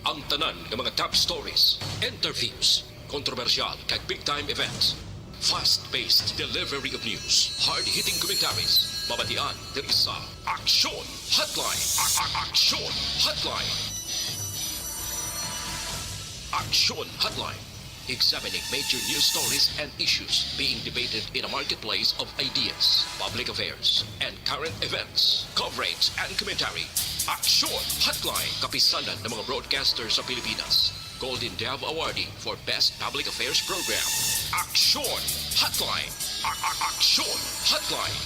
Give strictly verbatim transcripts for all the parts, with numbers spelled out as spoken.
Ang tanan nga mga top stories, interviews, kontrobersyal kag big time events. Fast-paced delivery of news, hard-hitting commentaries, mabatian diri sa Aksyon Hotline. A- a- Aksyon Hotline. Aksyon Hotline. Examining major news stories and issues being debated in a marketplace of ideas, public affairs, and current events. Coverage and commentary. Aksyon Hotline. Kapisanan ng mga broadcaster sa Pilipinas. Golden Dove Awardee for Best Public Affairs Program. Aksyon Hotline. A- a- Aksyon Hotline.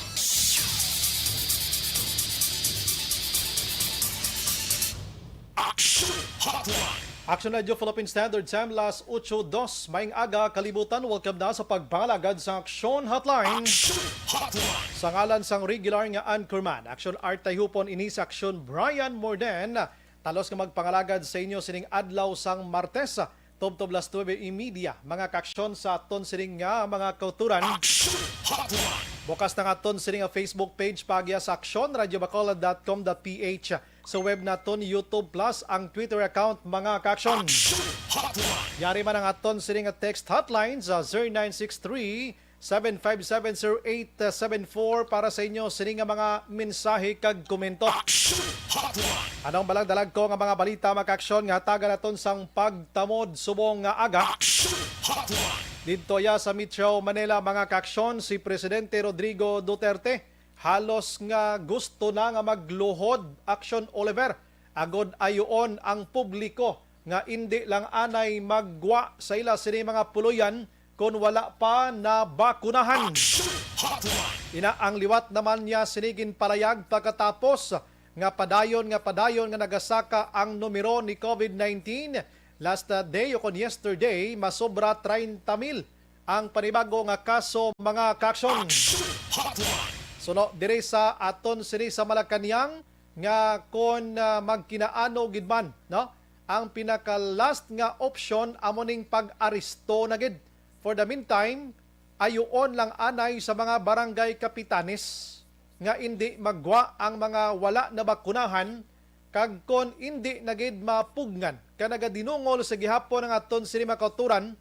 Aksyon Hotline. Action Radio Philippine Standard Time, las ocho dos. Maayong aga, kalibutan. Welcome na sa pagpangalagad sa Aksyon Hotline. Aksyon Hotline. Sa ngalan sang regular nga anchorman, Action Art Tayhupon, ini sa Aksyon Brian Morden. Talos nga magpangalagad sa inyo sining adlaw sang Martes, tubtob las nuebe y media, mga kaaksyon sa aton sining nga mga kauturan. Action Hotline. Bukas na nga aton sining nga Facebook page paagya sa Aksyon, radyo bacolod dot com dot P H. Sa web naton, YouTube Plus, ang Twitter account, mga kaaksyon. Action Hotline. Yari man ang aton sining nga text hotline sa zero nine six three, seven five seven, zero eight seven four para sa inyo sini nga mga mensahe kag komento. Action Hotline. Anong balang dalag ko nga mga balita, mga kaaksyon, nga hatagan naton sang pagtamod subong nga aga? Action Hotline. Didto ya sa Metro Manila, mga kaaksyon, si Presidente Rodrigo Duterte halos nga gusto na nga magluhod, Aksyon Oliver, agod ayuon ang publiko nga indi lang anay maggwa sa ila sini mga puloy-an kon wala pa nabakunahan. Action Hotline. Ina ang liwat naman niya sini ginpalayag pagkatapos nga padayon nga padayon nga nagasaka ang numero ni covid nineteen. Last, uh, day o kon yesterday, masobra treinta mil ang panibago nga kaso, mga kaaksyon. Action Hotline. Suno diri sa aton sini sa Malacañang nga kon, ah, magkinaano gid man, no? Ang pinaka-last nga option amo ning pag-aresto na gid. For the meantime, ayuon lang anay sa mga barangay kapitanes nga indi maggwa ang mga wala nabakunahan, kag kon indi na gid mapugngan ka nagadinungol sa gihapon ang aton sini mga kauturan,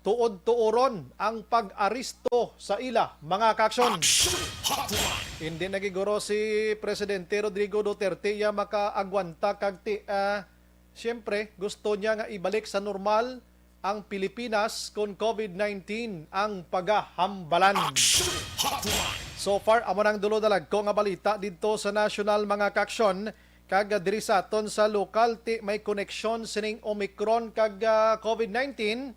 tuod-tuoron ang pag-aresto sa ila, mga kaaksyon. Action Hotline. Hindi na gid guro si Presidente Rodrigo Duterte ya makaagwanta kag ti, ah, siyempre, gusto niya nga ibalik sa normal ang Pilipinas kon covid nineteen ang pagahambalan. Action Hotline. So far, amo nang dulo na lang ko nga balita didto sa national, mga kaaksyon, kag diri sa aton sa lokal, ti may koneksyon sining Omicron kag, ah, covid nineteen.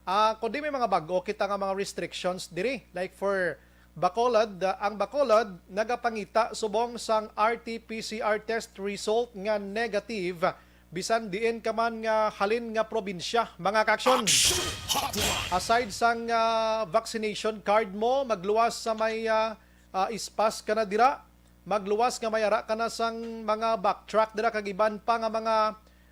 Ah, kundi may mga bag-o kita nga mga restrictions diri. Like for Bacolod, ah, ang Bacolod nagapangita subong sang R T P C R test result nga negative, bisan diin ka man nga halin nga probinsya, mga kaaksyon. Action Hotline. Aside sang, ah, vaccination card mo, magluwas sa may, ah, ah, ispas ka na dira, magluwas nga may ara ka na sang mga backtrack dira kag iban pa nga mga,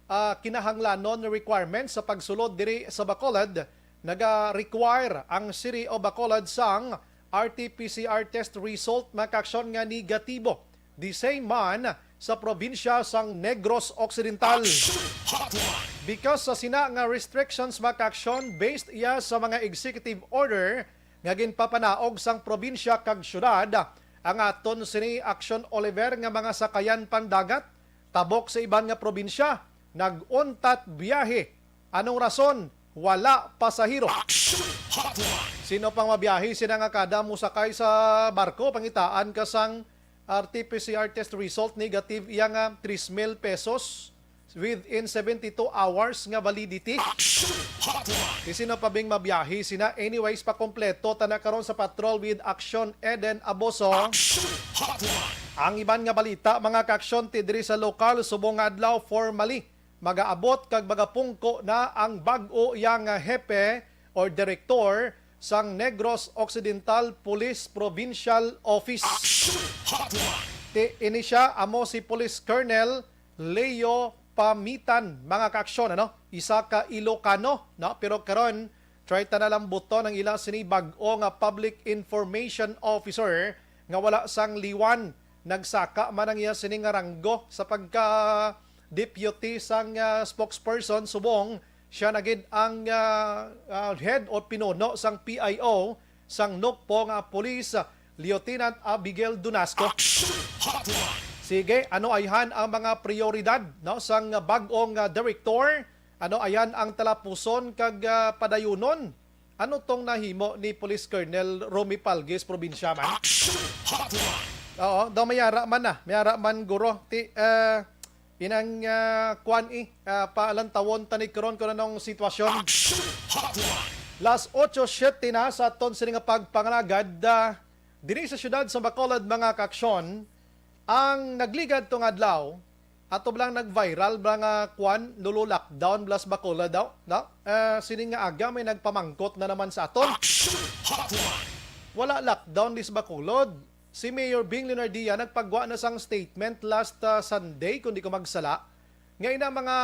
ah, kinahanglanon, requirements sa pagsulod diri sa Bacolod. Naga-require ang City of Bacolod sang R T P C R test result, mga kaaksyon, nga negatibo. The same man sa probinsya sang Negros Occidental. Action Hotline. Because sa sina nga restrictions, mga kaaksyon, based iya sa mga executive order nga ginpapanaog sang probinsya kag syudad, ang aton sini, Action Oliver, nga mga sakayan pang dagat tabok sa iban nga probinsya nag-untat biyahe. Anong rason? Wala pasahero. Action Hotline. Sino pang mabiyahe sina nga kada musakay sa barko, pangitaan ka sang R T P C R test result negative iya nga three mil pesos within seventy-two hours nga validity. Action Hotline. Di sino pa bing mabiyahe sina? Anyways, pakompleto ta na karon sa Patrol with Action, Eden Aboso. Action Hotline. Ang iban nga balita, mga kaaksyon, ti diri sa lokal, subong nga adlaw, formally magaabot kag magapungko na ang bag-o iya nga hepe or direktor sang Negros Occidental Police Provincial Office. Action Hotline. Ti ini siya amo si Police Colonel Leo Pamitan, mga kaaksyon, ano? Isa ka Ilocano, no? Pero karon, try ta na lang buton ang ila sini bag-o nga public information officer nga wala sang liwan. Nagsaka man ang iya sini nga ranggo sa pagka, deputy sang, ah, spokesperson, subong siya na gid ang, ah, ah, head o pinuno sang P I O sang Nukpo nga Police, Lieutenant Abigail Dunasco. Action Hotline. Sige, ano ayhan ang mga prioridad, no, sang bag-ong, ah, direktor? Ano ayhan ang talapuson kag, ah, padayunon? Ano tong nahimo ni Police Colonel Romy Palgues, probinsya man? Action Hotline. Oo, daw mayara man na. Mayara man, guro. Ti, ah, inang, ah, kwan, eh, ah, paalantawon ta ni karon kung anong sitwasyon. Action Hotline. Las otso siete na sa aton sini nga pagpangalagad, ah, diri sa siyudad sa Bacolod, mga kaaksyon, ang nagligad tong adlaw, ato lang nag-viral ba nga kwan, lolo lockdown blas Bacolod daw, no? Ah, sini nga aga may nagpamangkot na naman sa aton. Action Hotline. Wala lockdown dis Bacolod. Si Mayor Bing Leonardia nagpagwa na sang statement last, ah, Sunday, kung di ko magsala, nga ina mga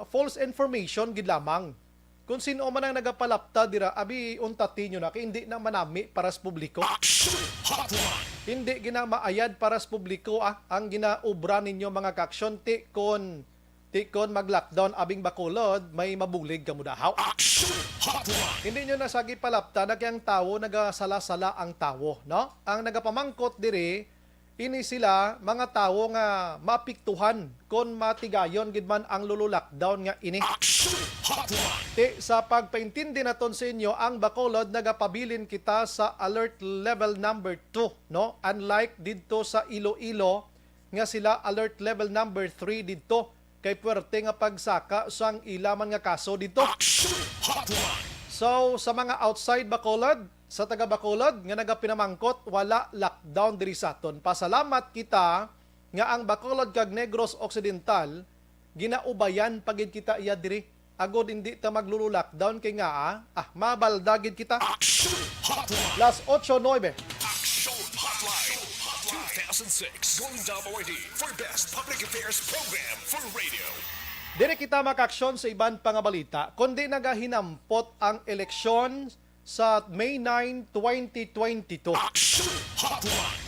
false information gid lamang. Kung sin-o man ang nagapalapta dira, abi, untati nyo na, kay hindi na manami para sa publiko. Action Hotline. Hindi gina maayad para sa publiko, ah, ang ginaobra ninyo, mga kaaksyon, ti kon, ti kon mag-lockdown abing Bacolod, may mabulig kamo dahaw. Action Hotline. Hindi nyo na sagi palapta na kay ang tawo nagasala-sala ang tawo, no? Ang nagapamangkot diri, ini sila mga tawo nga maapektuhan kon matigayon gid man ang lolo lockdown nga ini. Action Hotline. Ti, sa pagpaintindi naton sa inyo, ang Bacolod nagapabilin kita sa alert level number two, no? Unlike didto sa Iloilo nga sila alert level number three didto, kay puwerte nga pagsaka sang ila man nga kaso didto. Action Hotline. So, sa mga outside Bacolod, sa taga Bacolod nga nagapinamangkot, wala lockdown diri sa aton. Pasalamat kita nga ang Bacolod kag Negros Occidental, ginaubayan pa gid kita iya diri. Agod hindi ta maglulu-lockdown kay nga, ah, ah, mabalda gid kita. Action Hotline. Las otso nuebe. Action Hotline two thousand six Golden Dome Awardee for Best Public Affairs Program for Radio. Diri kita makaaksyon sa iban pa nga balita, kundi nagahinampot ang eleksyon sa May nine, twenty twenty-two. Action Hotline.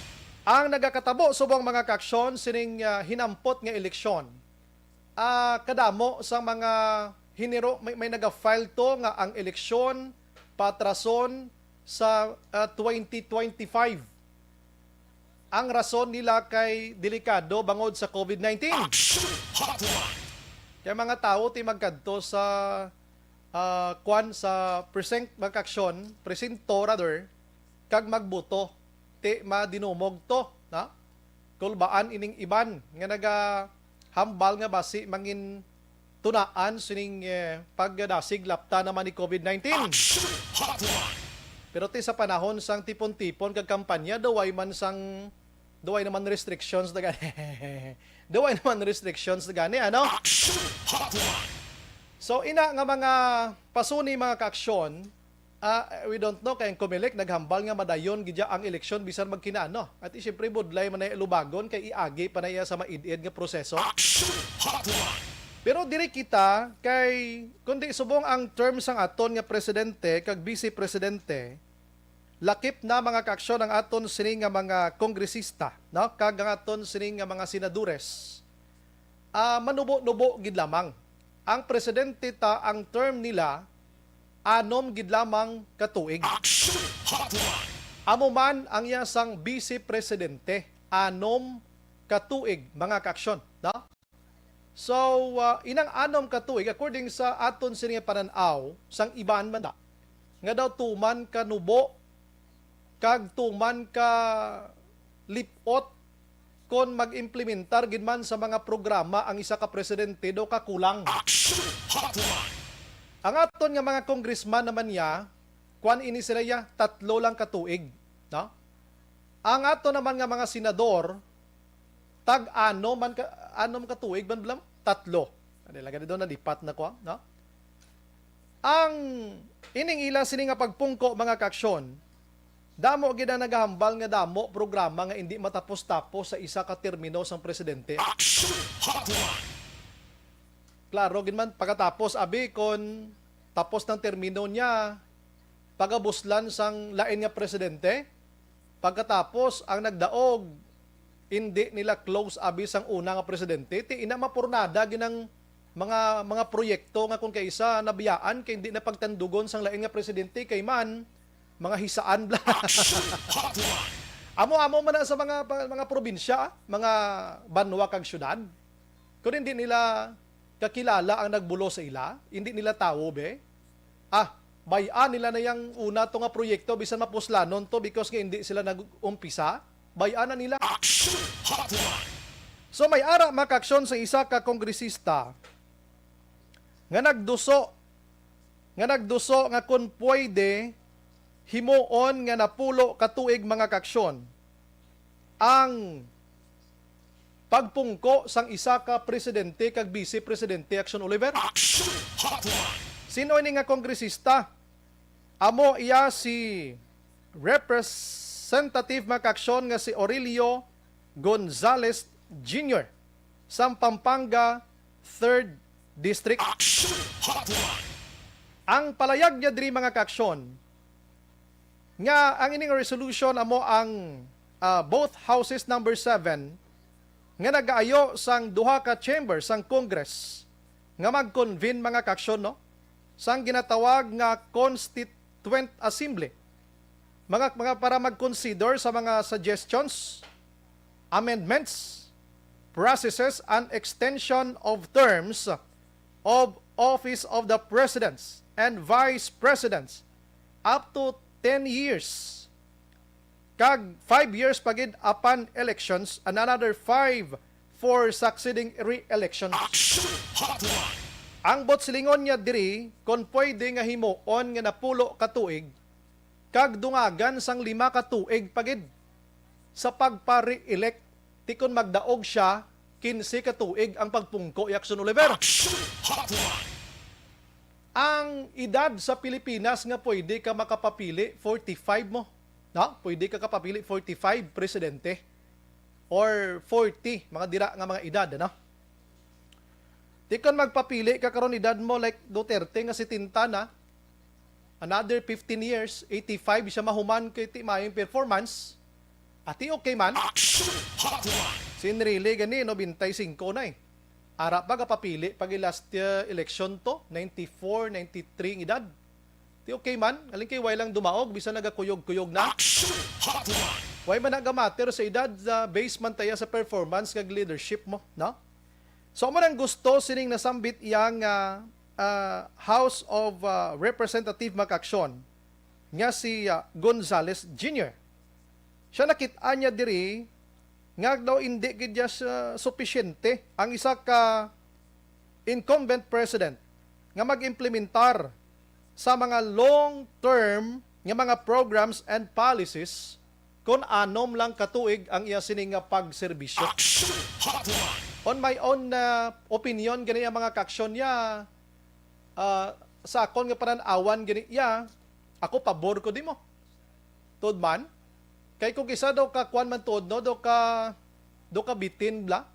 Ang nagakatabo subong, mga kaaksyon, sining, ah, hinampot nga eleksyon, ah, kadamo sang mga hiniro, may, may naga-file to nga ang eleksyon patrason sa, ah, twenty twenty-five. Ang rason nila kay delikado bangod sa COVID nineteen. Action Hotline. Kay mga tawo ti magkadto sa, ah, kwan, sa precinct, magkaaksyon, presinto rather, kag magboto, ti madinumog to, na? Kulbaan ining iban nga nagahambal nga basi mangin tunaan sining, eh, pagdasig lapta naman ni COVID nineteen. Action Hotline. Pero ti sa panahon sang tipon-tipon kag kampanya, duway man sang, duway naman restrictions na gani. Duway naman restrictions na gani, ano? Action Hotline. So, ina nga mga pasuni, mga kaaksyon, ah, we don't know, kay ang Comelec naghambal nga madayon gid ang eleksyon bisan magkinaano. At siyempre, budlay man na lubagon kay iagi pa na iya sa maid-id nga proseso. Action Hotline. Pero diri kita kay, kundi subong ang term sang aton nga presidente kag vice presidente, lakip na, mga kaaksyon, ang aton sini nga mga kongresista, no? Kag ang aton sini nga mga senadores, ah, manubo-nubo gid lamang. Ang presidente ta, ang term nila, anom gid lamang ka tuig. Action Hotline. Amo man ang iya sang vice presidente, anom ka tuig, mga kaaksyon, no? So, ah, inang anom ka tuig, according sa aton sini nga panan-aw, sang iban man da, nga daw tuman ka nubo kag tuman ka lip-ot kon mag-implementar gid man sa mga programa ang isa ka presidente daw kakulang. Action Hotline. Ang aton nga mga congressman naman niya, kwan ini sila ya, tatlo lang ka tuig, no? Ang ato naman nga mga senador, tag-anom man ka, anom ka tuig man bala? Tatlo. Ano lang gani daw, nalipat na ko, no? Ang ining ila sini nga pagpungko, mga kaaksyon, damo gid ang nagahambal nga damo programa nga indi matapos-tapos sa isa ka termino sang presidente. Action Hotline. Klaro gid man, pagkatapos, abi, kon tapos ng termino niya, pagabuslan sang lain nga presidente, pagkatapos ang nagdaog, hindi nila close abi sang una nga presidente, ti ina mapurnada ginang mga mga proyekto nga kung kaisa nabiyaan kay hindi na pagtandugon sang lain nga presidente kay man mga hisaan bla. Amo-amo man na sa mga pa- mga probinsya, mga banwa kag syudad. Kung hindi nila kakilala ang nagbulo sa ila, hindi nila tawo be. Ah, bay-an nila na yang una to nga proyekto bisan mapuslanon to because nga hindi sila nag-umpisa. Bay-an na nila. Action Hotline. So may ara makaaksyon sa isa ka kongresista nga nagduso nga nagduso nga kun pwede himuon nga napulo ka tuig mga kaaksyon ang pagpungko sang isa ka presidente kag vice presidente, Action Oliver. Action Hotline. Sino ini nga kongresista? Amo iya si Representative makaaksyon nga si Aurelio Gonzales Junior sang Pampanga Third District. Action Hotline. Ang palayag niya diri, mga kaaksyon, nga ang ining resolution amo ang ah, both houses number seven nga nagaayo sang duha ka chamber sang Congress nga mag-convene, mga kaaksyon, no, sang ginatawag nga Constituent Assembly, mga, mga para mag-consider sa mga suggestions, amendments, processes, and extension of terms of office of the presidents and vice presidents up to ten years, kag five years pa gid upon elections, and another five for succeeding re-elections. Action Hotline. Ang bot silingon niya diri, kon pwede nga himuon nga napulo ka tuig, kag dungagan sang lima ka tuig pa gid sa pagpa-re-elect, ti kon magdaog siya, kinse ka tuig ang pagpungko, Yakson Oliver. Action Hotline. Ang edad sa Pilipinas nga pwede ka makapapili, forty-five mo. No? Pwede ka kapapili, forty-five, presidente. Or forty, mga dira nga mga edad, ano? Di kon magpapili ka karon, edad mo like Duterte nga setenta na, another fifteen years, eighty-five siya mahuman kay ti maayong performance. Ati okay man? Action Hotline. Si Enrile gani, nobenta y singko na eh. Ara pa, gapapili pag last uh, election to, ninety-four, ninety-three ang edad. Ti okay man, alin kay way lang dumaog, bisan nagakuyog-kuyog na. Action Hotline. Way man nagamatter sa edad, uh, base man taya sa performance kag leadership mo, no? So, amo nang gusto sining nasambit iya nga, ah, House of, ah, Representative makaaksyon nga si, ah, Gonzales Junior. Siya nakit-an niya diri nga daw indi gid niya siya supisyente ang isa ka incumbent president nga mag-implementar sa mga long-term nga mga programs and policies kon anom lang ka tuig ang iya sini nga pagserbisyo. Action Hotline. On my own, uh, opinion gani ang mga kaaksyon niya, uh, sa akon nga panan-awan gani iya, ako pabor ko dimo. Tuod man, kay kung isa daw ka kuan man tuod, no, daw ka daw ka bitin bla.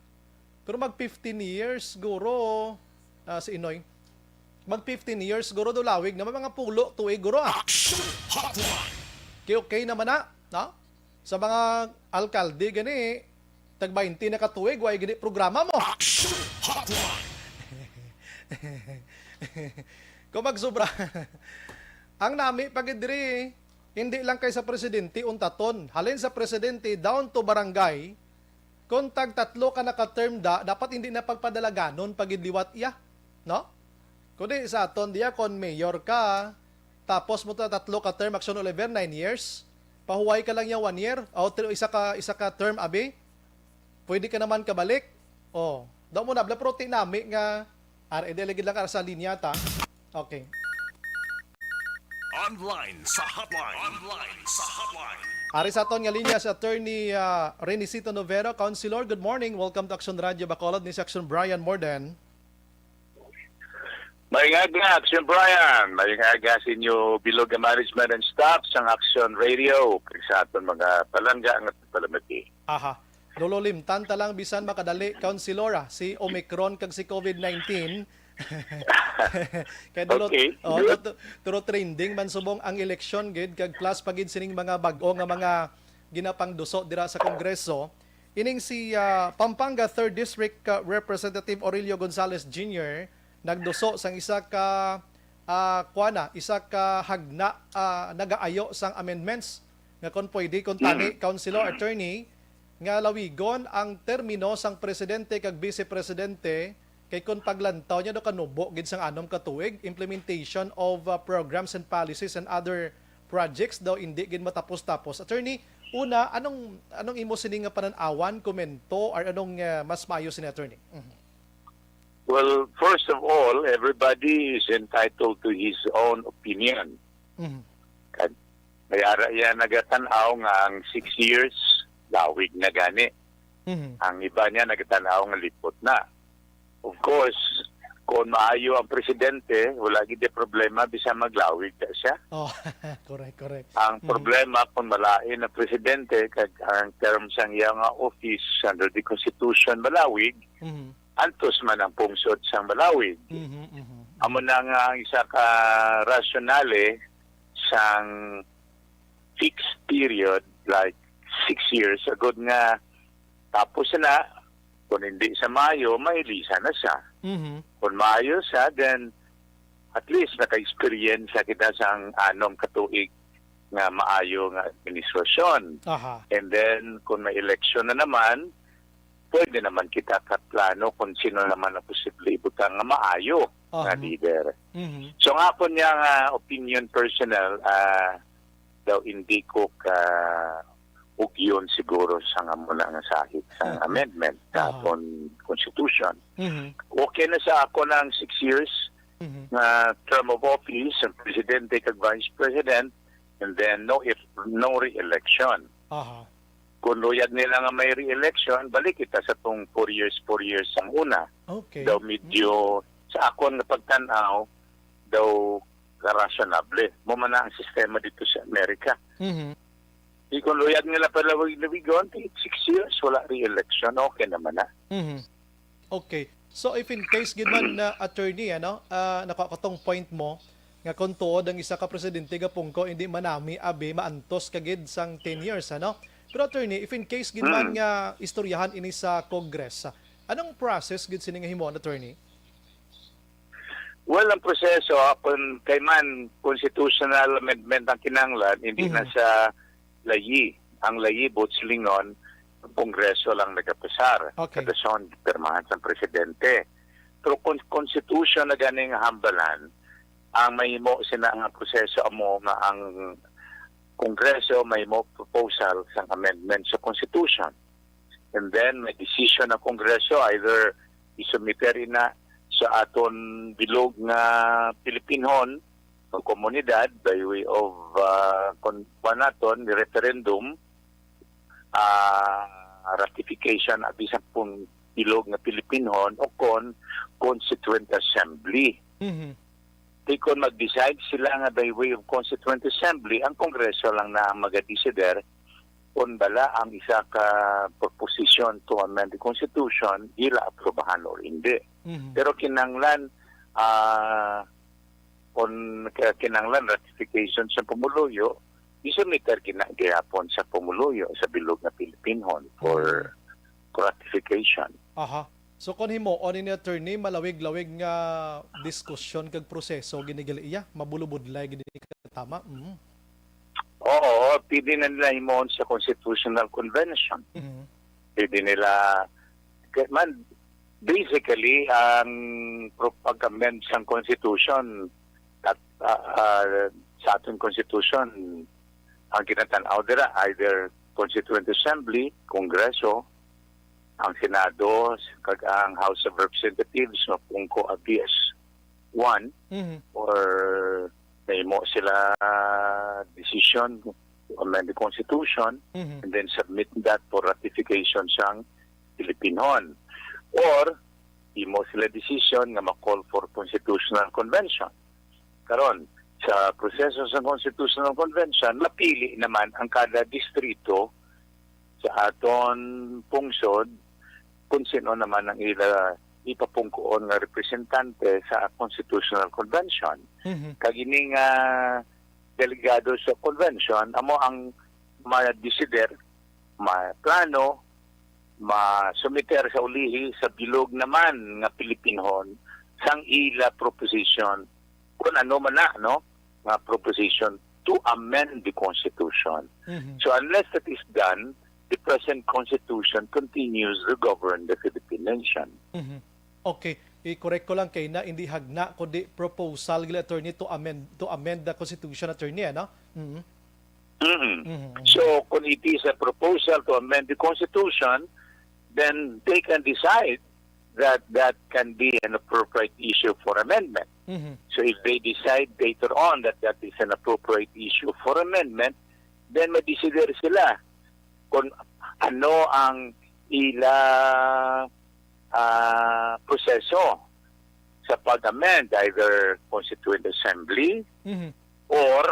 Pero mag fifteen years guro, ah, si Inoy. Mag fifteen years guro daw lawig na mga pulo tuig guro, ah. Action Hotline. Okay, okay naman na, no? Sa mga alkalde gani, tag baynte na ka tuig, way gani programa mo. Action Hotline. Kung magsubra, ang nami pa gid diri, hindi lang kay sa presidente untaton, halin sa presidente down to barangay, kung tag tatlo ka naka-term da, dapat hindi na pagpadalaganon pa gid liwat iya, no? Kundi sa aton diya, kon mayor ka, tapos mo ta tatlo ka term, Action Oliver, nine years, pahuway ka lang niya one year, o three, isa ka, isa ka term, abi, pwede ka naman kabalik. O, daw mo na, bla, pero ti nami nga, R A D, ligid lang ka sa linya ta. Okay. Online sa hotline. Online sa hotline. Ari sa aton nga linya si Attorney, ah, Renisito Novero, Councilor. Good morning. Welcome to Action Radio Bacolod. Ni si Action Brian Morden. Maayong aga, Action Brian. Maayong aga sa inyo, bilog nga management and staff sang Action Radio, kag sa aton mga palangga nga palamati. Aha. Lululimtan ta lang bisan makadali, Councilor, ah, si Omicron kag si COVID nineteen. Kay dulo, Okay, oh, good. tu-, turo trending man subong ang eleksyon gid, kag plus pa gid sining mga bag-o nga mga ginapangduso dira sa Kongreso. Ining si, ah, Pampanga Third District, ah, Representative Aurelio Gonzalez Junior nagduso sang isa ka, ah, kuana, isa ka hagna, ah, nagaayo sang amendments nga kon pwede, kon tani, Councilor, Attorney, nga lawigon ang termino sang presidente kag vice presidente, kay kon paglantaw niya do kanubo gid sang anom ka tuig, implementation of, ah, programs and policies and other projects daw indi gid matapos-tapos. Attorney, una, anong, anong imo sini nga panan-awan, komento, or anong, ah, mas maayo sini, Attorney? Mhm. Well, first of all, everybody is entitled to his own opinion. Mhm. Kag may ara iya nagatan-aw nga ang six years, lawig na gani. Mhm. Ang iba niya nagatan-aw nga lipot na. Of course, kung maayo ang presidente, wala gid problema bisan maglawig na siya. Oh, correct, correct. Ang problema kung malain ang presidente kag ang term sang iya nga office under the constitution malawig, Mhm. antos man ang pungsod sang malawig. Mhm, mhm. Amo na nga ang isa ka rasyonale sang fixed period, like six years, agod nga tapos na, kung hindi sa Mayo, mailisa na siya. Mhm. Kung maayo siya, then at least naka-experience na kita sang anom ka tuig nga maayo nga administrasyon. Aha. And then, kung may eleksyon na naman, pwede naman kita kaplano kung sino naman ang posible ibutang nga maayo nga Aha. leader. Mhm. So, nga ako niya nga opinion personal, ah, daw hindi ko ka ugyon siguro sa nga muna nga sahit sa Aha. amendment sa Aha. aton constitution. Mhm. Okay na sa ako ng six years Mhm. nga term of office, ang presidente kag vice president, and then no if no re-election. Aha. Kung luyag nila nga may re-election, balik kita sa tong four years, four years ang una. Okay. Daw medyo, sa akon nga pagtan-aw, daw rationable. Mo man na ang sistema dito sa Amerika. Mhm. Di kung luyag nila palawig-lawigon, di six years, wala re-election, okay naman na. Mhm. Okay. So if in case gid man na, attorney, ano, ah, nakuha ko tong point mo nga kung tuod ang isa ka presidente gapungko, hindi manami abi maantos ka gid sang ten years, ano? Pero attorney, if in case gid man Mm. nga istoryahan ini sa Congress, anong process gid sini nga himuon, attorney? Well, ang proseso, ah, kung kay man constitutional amendment ang kinahanglan, hindi na Mhm. sa layi. Ang layi, vote silingon, ang Kongreso lang nagapasar. Okay. Kada siya ang pirmahan sa presidente. Pero kung constitution na ganing hambalan, ang mahimo sina nga proseso amo nga ang Kongreso mahimo proposal sang amendment sa constitution. And then may decision ang Kongreso, either isumiter ina sa aton bilog nga Pilipinhon o komunidad by way of, ah, kon kuan naton, referendum, ah, ratification abi sa pun-, bilog nga Pilipinhon o kon Constituent Assembly. Mhm. Di kon mag-decide sila nga by way of Constituent Assembly, ang Kongreso lang na ang magadesider kon bala ang isa ka proposition to amend the Constitution, ila aprobahan or hindi. Mhm. Pero kinanglan, ah, kon ka-, kinanglan ratification sa pumuluyo, isumiter gina-, gihapon sa pumuluyo sa bilog nga Pilipinhon for ratification. Aha. So, kon himuon ini, attorney, malawig-lawig nga diskusyon kag proseso gini gali iya, mabulobudlay gini ka tama. Mhm. Oo, pwede na nila himuon sa Constitutional Convention. Mhm. Pwede nila, kay man, basically, ang pro-, pag-amend sang Constitution at, ah, ah, sa aton Constitution, ang ginatan-aw dira, either Constituent Assembly, Kongreso, ang Senado, kag ang House of Representatives, mapungko abi as one, Mhm. or mahimo sila decision to amend the Constitution, Mhm. and then submit that for ratification sang Pilipinhon. Or, imo sila decision nga ma-call for Constitutional Convention. Karon, sa proseso sa Constitutional Convention, mapili naman ang kada distrito sa aton pungsod kung sino naman ang ila ipapungkuon nga representante sa Constitutional Convention. Mhm. Kag ini nga delegado sa convention, amo ang ma-decider, ma-plano, masumiter sa ulihi sa bilog naman nga Pilipinhon sang ila proposition, kun ano man na, no, nga proposition to amend the Constitution. Mhm. So unless that is done, the present Constitution continues to govern the Philippine nation. Mhm. Okay, i-correct ko lang kay na hindi hagna kundi proposal gila, attorney, to amend, to amend the Constitution, attorney, ano? Mhm. Mm. Mhm, mhm. So kung it is a proposal to amend the Constitution, then they can decide that that can be an appropriate issue for amendment. Mhm. So if they decide later on that that is an appropriate issue for amendment, then madesider sila kung ano ang ila, ah, proseso sa pag-amend, either Constituent Assembly Mhm. or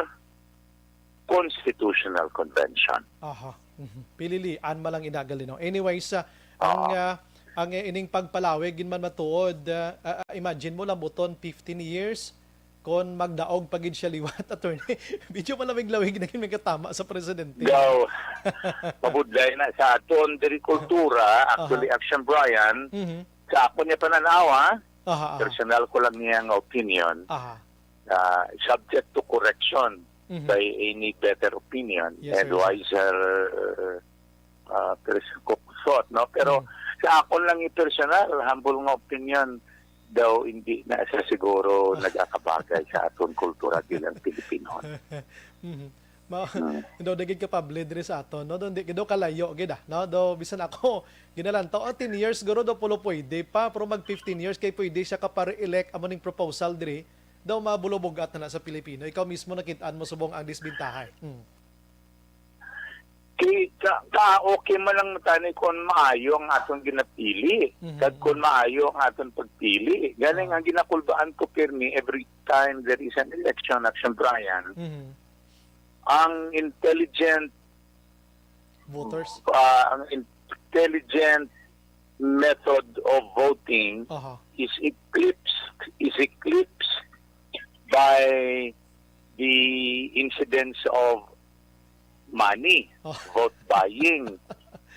Constitutional Convention. Aha. Mhm. Pililian man lang inagali, no? Anyways, ah, ang, Oo. ah, ang, eh, ining pagpalawig gid man matuod, ah, ah, ah, imagine mo, lambuton fifteen years, kon magdaog pa gid siya liwat, attorney. Medyo malawig-lawig na gid may katama sa presidente. Daw, mabudlay na sa aton diri kultura, actually, Aha. Action Brian, Mhm. sa akon niya pananaw, ha? Aha, aha. Personal ko lang niya nga opinion. Aha. Ah, subject to correction Mhm. by any better opinion Yes, and sir. wiser, ah, pers-, thought, no? Pero Mhm. sa akon lang yung personal, humble nga opinion, daw hindi na siya siguro nagakabagay sa aton kultura bilang Pilipino. Mhm. Ma-, Mm. daw dagig kapable diri sa aton, no? Daw hindi, daw kalayo gid, ah, no? Daw bisan ako, ginalantaw, ah, ten years siguro daw pulo pwede pa, pero mag fifteen years kay pwede siya ka-re-elect amo ning proposal diri. Daw mabulubog-at na, na sa Pilipino. Ikaw mismo nakit-an mo subong ang disbentaha, eh. Mm. Kay ka, ka okay man lang tani kung maayo ang aton ginapili. Mhm. Kag kung maayo ang aton pagpili. Galing Ah. ang ginakulbaan ko pirmi every time there is an election, Action Brian, Mhm. ang intelligent Voters. ah, ang intelligent method of voting Aha. is eclipsed, is eclipsed by the incidence of money, Oh. vote buying,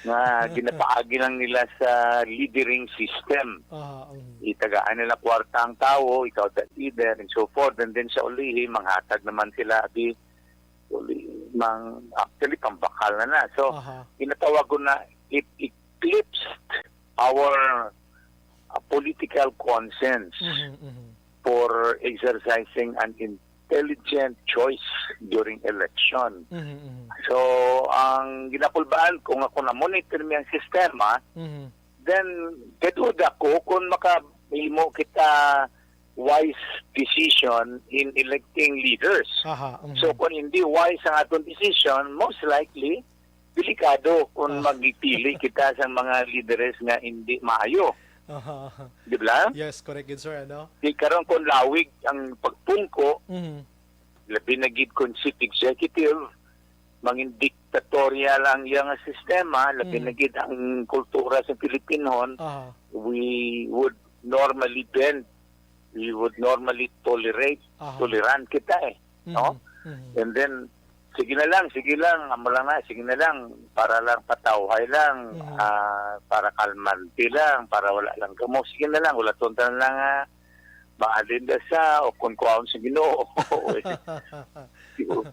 nga ginapaagi lang nila sa leadering system. Aha, um. Itagaan nila kwarta ang tawo, ikaw the leader, and so forth. And then sa ulihi, manghatag naman sila, di, uli, mang, actually, pambakal na na. So, Aha. ginatawag ko na it eclipsed our, uh, political conscience Mhm, mhm. for exercising an intelligent choice during election. Mhm, mhm. So, ang ginakulbaan ko nga kung na-monitor mi ang sistema, Mhm. then gaduda ko kung makahimo kita wise decision in electing leaders. Aha, mhm. So, kung hindi wise ang aton decision, most likely, delikado kung Ah. magpili kita sa mga lideres nga hindi maayo. Aha, aha. Di ba? Yes, correct, good sir, ano? Di karon kung lawig ang pagpungko, Mhm. labi na gid kung chief executive, mangin diktatorial ang iyang sistema, labi Mhm. na gid ang kultura sa Pilipinhon, Aha. we would normally bend, we would normally tolerate, Aha. tolerant kita eh, Mhm. no? Mhm. And then, sige na lang, sige lang, amo lang na, sige na lang, para lang patawhay lang, Mhm. ah, para kalmante lang, para wala lang kamo, sige na lang, wala tunta na lang, ah, maalin na sa, o kung kuhaon sa Ginoo.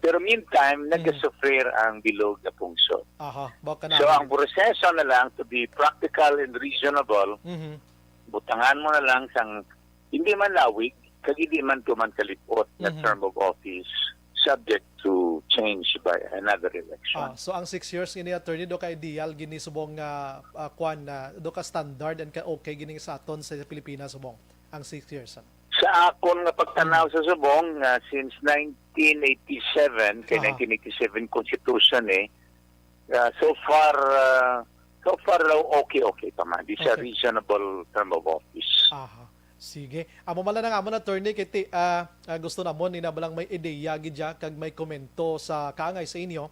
Pero meantime, Mm. nagasufrir ang bilog nga pungsod. Aha, baka So, naman. ang proseso na lang, to be practical and reasonable, Mhm. butangan mo na lang sang hindi man lawig, kag hindi man tuman kalipot na Mhm. term of office subject to change by another election. Ah, so ang six years ini, attorney, do ka ideal gini subong nga, ah, kwan na, do ka standard and ka okay gini sa aton sa Pilipinas subong ang six years? Sa akon nga pagtanaw Mm. sa subong, nga since nineteen eighty-seven, kay Aha. nineteen eighty-seven Constitution eh, ah, so far, ah, so far daw okay, okay pa man. It's a Okay. reasonable term of office. Aha. Sige. Amo man lang ang amon, attorney, kay ti-, ah, ah, gusto namon ni na balang may ideya gid ya kag may komento sa kaangay sa inyo,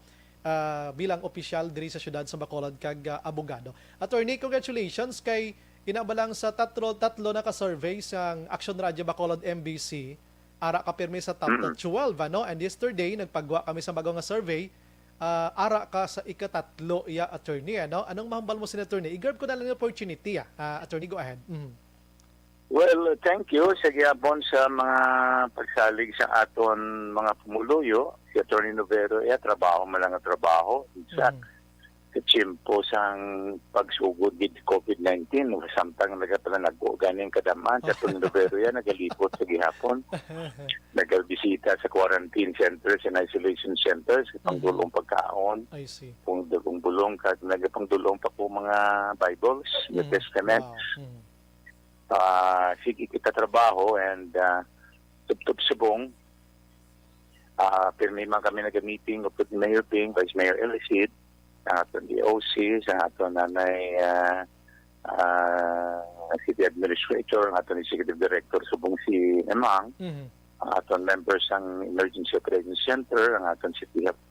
ah, bilang opisyal diri sa siyudad sa Bacolod kag, ah, abogado. Attorney, congratulations kay ina ba lang sa tatlo, tatlo na ka survey sang Action Radio Bacolod M B C, ara ka pirmi sa top Mm. twelve, ano? And yesterday, nagpagwa kami sa bago nga survey, ah, ara ka sa ikatatlo iya, attorney, ano? Anong mahambal mo sini, attorney? I-grab ko na lang yung opportunity, ah. Ah, attorney, go ahead. Mhm. Well, thank you sa gihapon sa mga pagsalig sa aton mga pumuluyo. Si Attorney Novero, iya trabaho man lang ang trabaho. Sa Mhm. sa tiyempo sang pagsugod gid COVID nineteen, samtang nagapananago gani ang kadam-an, si Attorney Novero iya nagalibot sa gihapon. Nagabisita sa quarantine centers and isolation centers, pangdulong pagkaon, I see. pangdulong bulong, kag nagapangdulong pa ko mga Bibles, New Mhm. Testament. Wow. Mhm. Ah, sige kita trabaho and ah, tubtob subong. Ah, pirmi man kami nag-meeting with Mayor Ping, Vice Mayor Elicid, ang aton D O C, sa aton nanay ah, ah, City Administrator, ang aton Executive Director subong si Emang, Mhm. ang aton member sang Emergency Operations Center, ang aton City Health.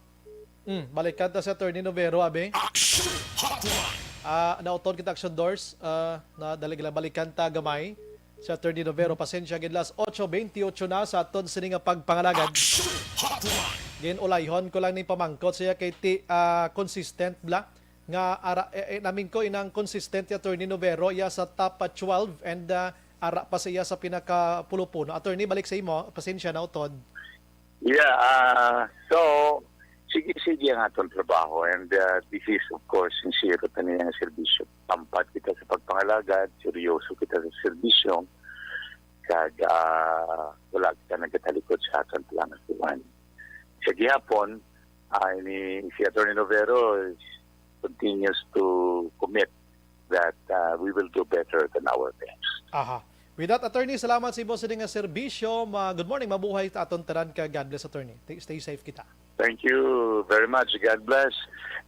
Mm, balikan ta si Attorney Novero, abi. Action Hotline. Ah, nautod kita, Action Doors. Ah, na dali lang balikan ta gamay si Attorney Novero. Pasensya gid, las ocho veintiocho na sa aton sini nga pagpangalagad. Action Hotline. Gin-ulayhon ko lang ni pamangkot siya kay ti ah, consistent bla nga ara eh, eh, namin ko inang consistent ya Attorney Novero iya sa top ah, twelve and ah, ara pa siya sa pinakapulopuno. Attorney, balik sa imo. Pasensya na utod. Yeah, ah, so, sige-sige ang aton trabaho and ah, this is of course sincere ta niya nga serbisyo. Tampat kita sa pagpangalagad, seryoso kita sa serbisyo, kag ah, wala kita nagatalikod sa aton pangalan. Sa gihapon, ah, ini si Attorney Novero is, continues to commit that ah, we will do better than our best. Aha. With that, attorney, salamat sa imo sini nga serbisyo. Ma good morning, mabuhay ta aton tanan ka God bless, attorney. Stay, stay safe kita. Thank you very much. God bless.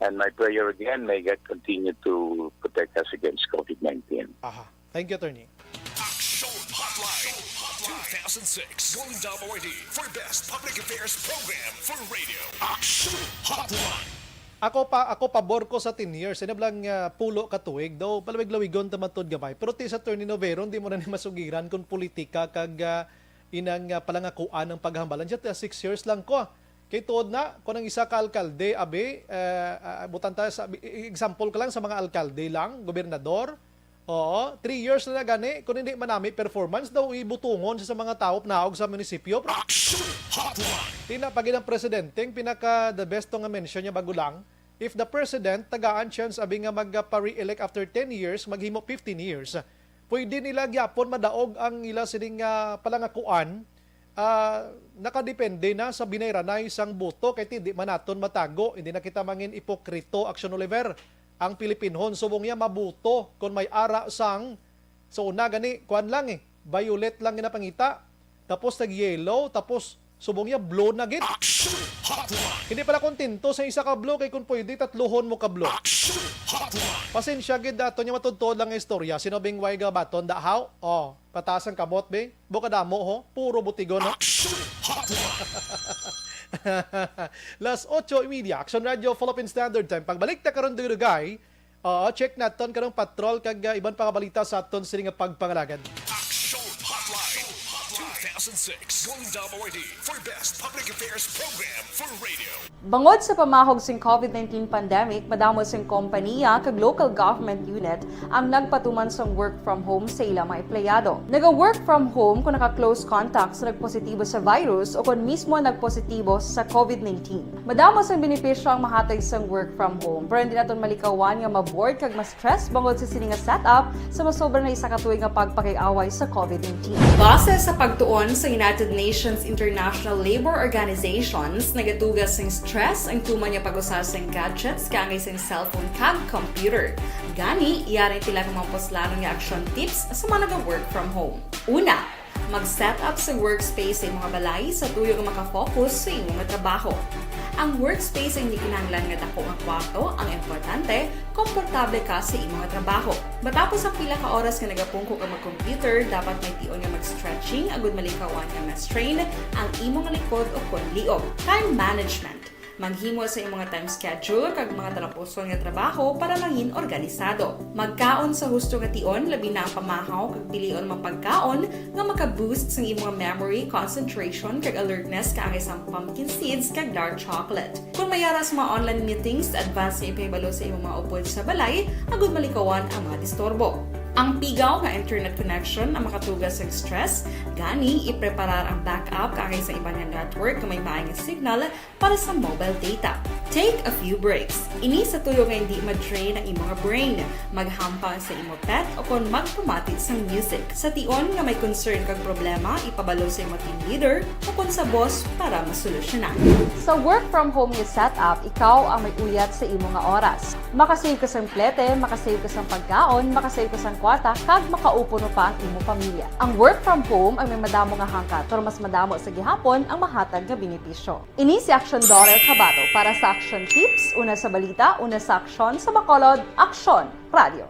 And my prayer again, may God continue to protect us against COVID nineteen. Aha. Thank you, attorney. Action Hotline. two thousand six Golden Dome Awardee for Best Public Affairs Program for Radio. Action Hotline. Ako pa ako pabor ko sa ten years. Ano lang uh, pulo ka tuig daw palawig-lawigon ta matod gamay. Pero ti sa Attorney Novero, hindi mo na ni masugiran kung politika kag uh, inang uh, palangakuan ang paghambalan siya. Six years lang ko. Kay tuod na, kung ang isa ka alkalde, abi, uh, uh, butan ta sa example ka lang sa mga alkalde lang, gobernador, Oo, three years na na gani, kung hindi man nami performance daw ibutungon sa, sa mga tawo naog sa munisipyo. Bro. Action Hotline. Tina pagid ang presidente, ang pinaka the best to nga mention niya bago lang. If the president tagaan chance abi nga magpa-re-elect after ten years, maghimo fifteen years, pwede nila gyapon madaog ang ila sining uh, palangakuan. Uh, nakadepende na sa binayranay sang boto kay hindi man naton matago, hindi na kita mangin ipokrito, Action Oliver. Ang Pilipinhon subong niya mabuto kon may ara sang sa una gani kuan lang eh, violet lang ginapangita, tapos nag yellow, tapos subong niya blue na gid. Hindi pala kontento sa isa ka blue kay kung pwede tatluhon mo ka blue. Pasensya gid ato niya matudtod lang nga istorya. Sino bing way ga baton da how? Oh, pataas ang kamot be. Buka damo ho, puro butigon ho. Las ocho y media, Action Radio, Philippine Standard Time. Pagbalik ta karon dugay-dugay, uh, check naton karong patrol kag uh, iban pa nga balita sa aton sini nga pagpangalagad. Action Hotline, two thousand six Golden Dome Awardee for Best Public Affairs Program for Radio. Bangod sa pamahog sing COVID nineteen pandemic, madamo sing kompaniya kag local government unit ang nagpatuman sang work from home sa ila mga empleyado. Naga-work from home kung naka-close contact sa nagpositibo sa virus o kung mismo nagpositibo sa COVID nineteen. Madamo sang benepisyo ang mahatag sang work from home, pero hindi naton malikawan nga ma-bored kag ma-stress bangod sa sini nga setup sa masobra na isa ka tuig nga pagpakiaway sa COVID nineteen. Base sa pagtuon sa United Nations International Labor Organizations, nagatuga sing stress ang tuman nga pag-usa sing gadgets kaangay sing cellphone kag computer. Gani, yari tila nga mga puslanon nga action tips sa mga naga-work from home. Una, mag-set up sa workspace sa imong balay sa tuyo nga makafocus sa imong trabaho. Ang workspace ang hindi kinahanglan nga dako nga kwarto, ang importante, komportable ka sa imong trabaho. Matapos ang pila ka oras nga nagapungko ka mag-computer, dapat may tion nga mag-stretching agud malikawan nga ma-strain ang imong likod o kon liog. Time management. Maghimo sa imo nga time schedule kag mga talapuson nga trabaho para mangin organisado. Magkaon sa husto nga tion, labi na ang pamahaw kag pilion mga pagkaon nga maka-boost sang imo nga memory, concentration, kag alertness kaangay sang pumpkin seeds kag dark chocolate. Kung may ara sa mga online meetings, advance nga ipahibalo sa imo mga upod sa balay agud malikawan ang mga disturbo. Ang pigaw nga internet connection ang makatuga sa stress, gani ipreparar ang backup kaangay sa iban nga network nga may maay nga signal para sa mobile data. Take a few breaks. Ini sa tuyo nga hindi ma-drain ang imo nga brain. Maghampang sa imo pet o kon magpamati sang music. Sa tion nga may concern kag problema, ipabalo sa imo team leader o kon sa boss para masolusyonan. Sa work from home nga setup, ikaw ang may uyat sa imo nga oras. Makasave ka sang plete, makasave ka sang pagkaon, makasave ka sang kwarta, kag makaupo pa ang imo pamilya. Ang work from home ay may madamo nga hangkat, pero mas madamo sa gihapon ang mahatag nga benepisyo. Ini si Action Daughter Kabato para sa Action Tips, una sa balita, una sa aksyon, sa Bacolod, Aksyon Radio.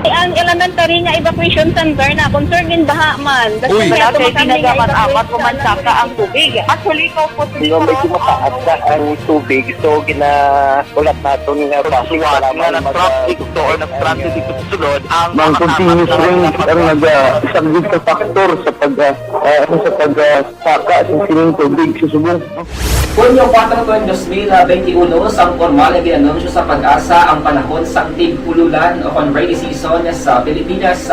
Ang elementary nga evacuation center na concern in baha man. Uy. Wala kay ginagamit apat ko man saka ang tubig. Actually, ko po. Nga medyo mataas na ang tubig, so gina-, ulat naton nga basig, salamat nga mag-, na-traffic to or nag-traffic dito sa sulod ang mga continuous rain ang nag-, ah, isang sa factor sa pag, ah, ah, ano, sa pag, ah, saka sa sining tubig sa subong. Hunyo kuwatro tuig dos mil benti uno, sang pormal nga gin-anunsyo sa PAGASA ang panahon sang tig-ululan o kon rainy season sa Pilipinas.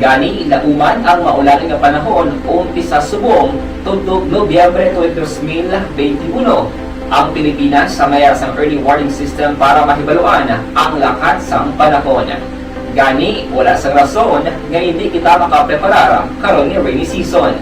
Gani, lauman ang maulan nga panahon umpisa subong tubtob Nobyembre tuig dos mil benti uno. Ang Pilipinas may ara sang early warning system para mahibaluan ang lakat sang panahon. Gani, wala sang rason nga hindi kita makapreparar karon nga rainy season.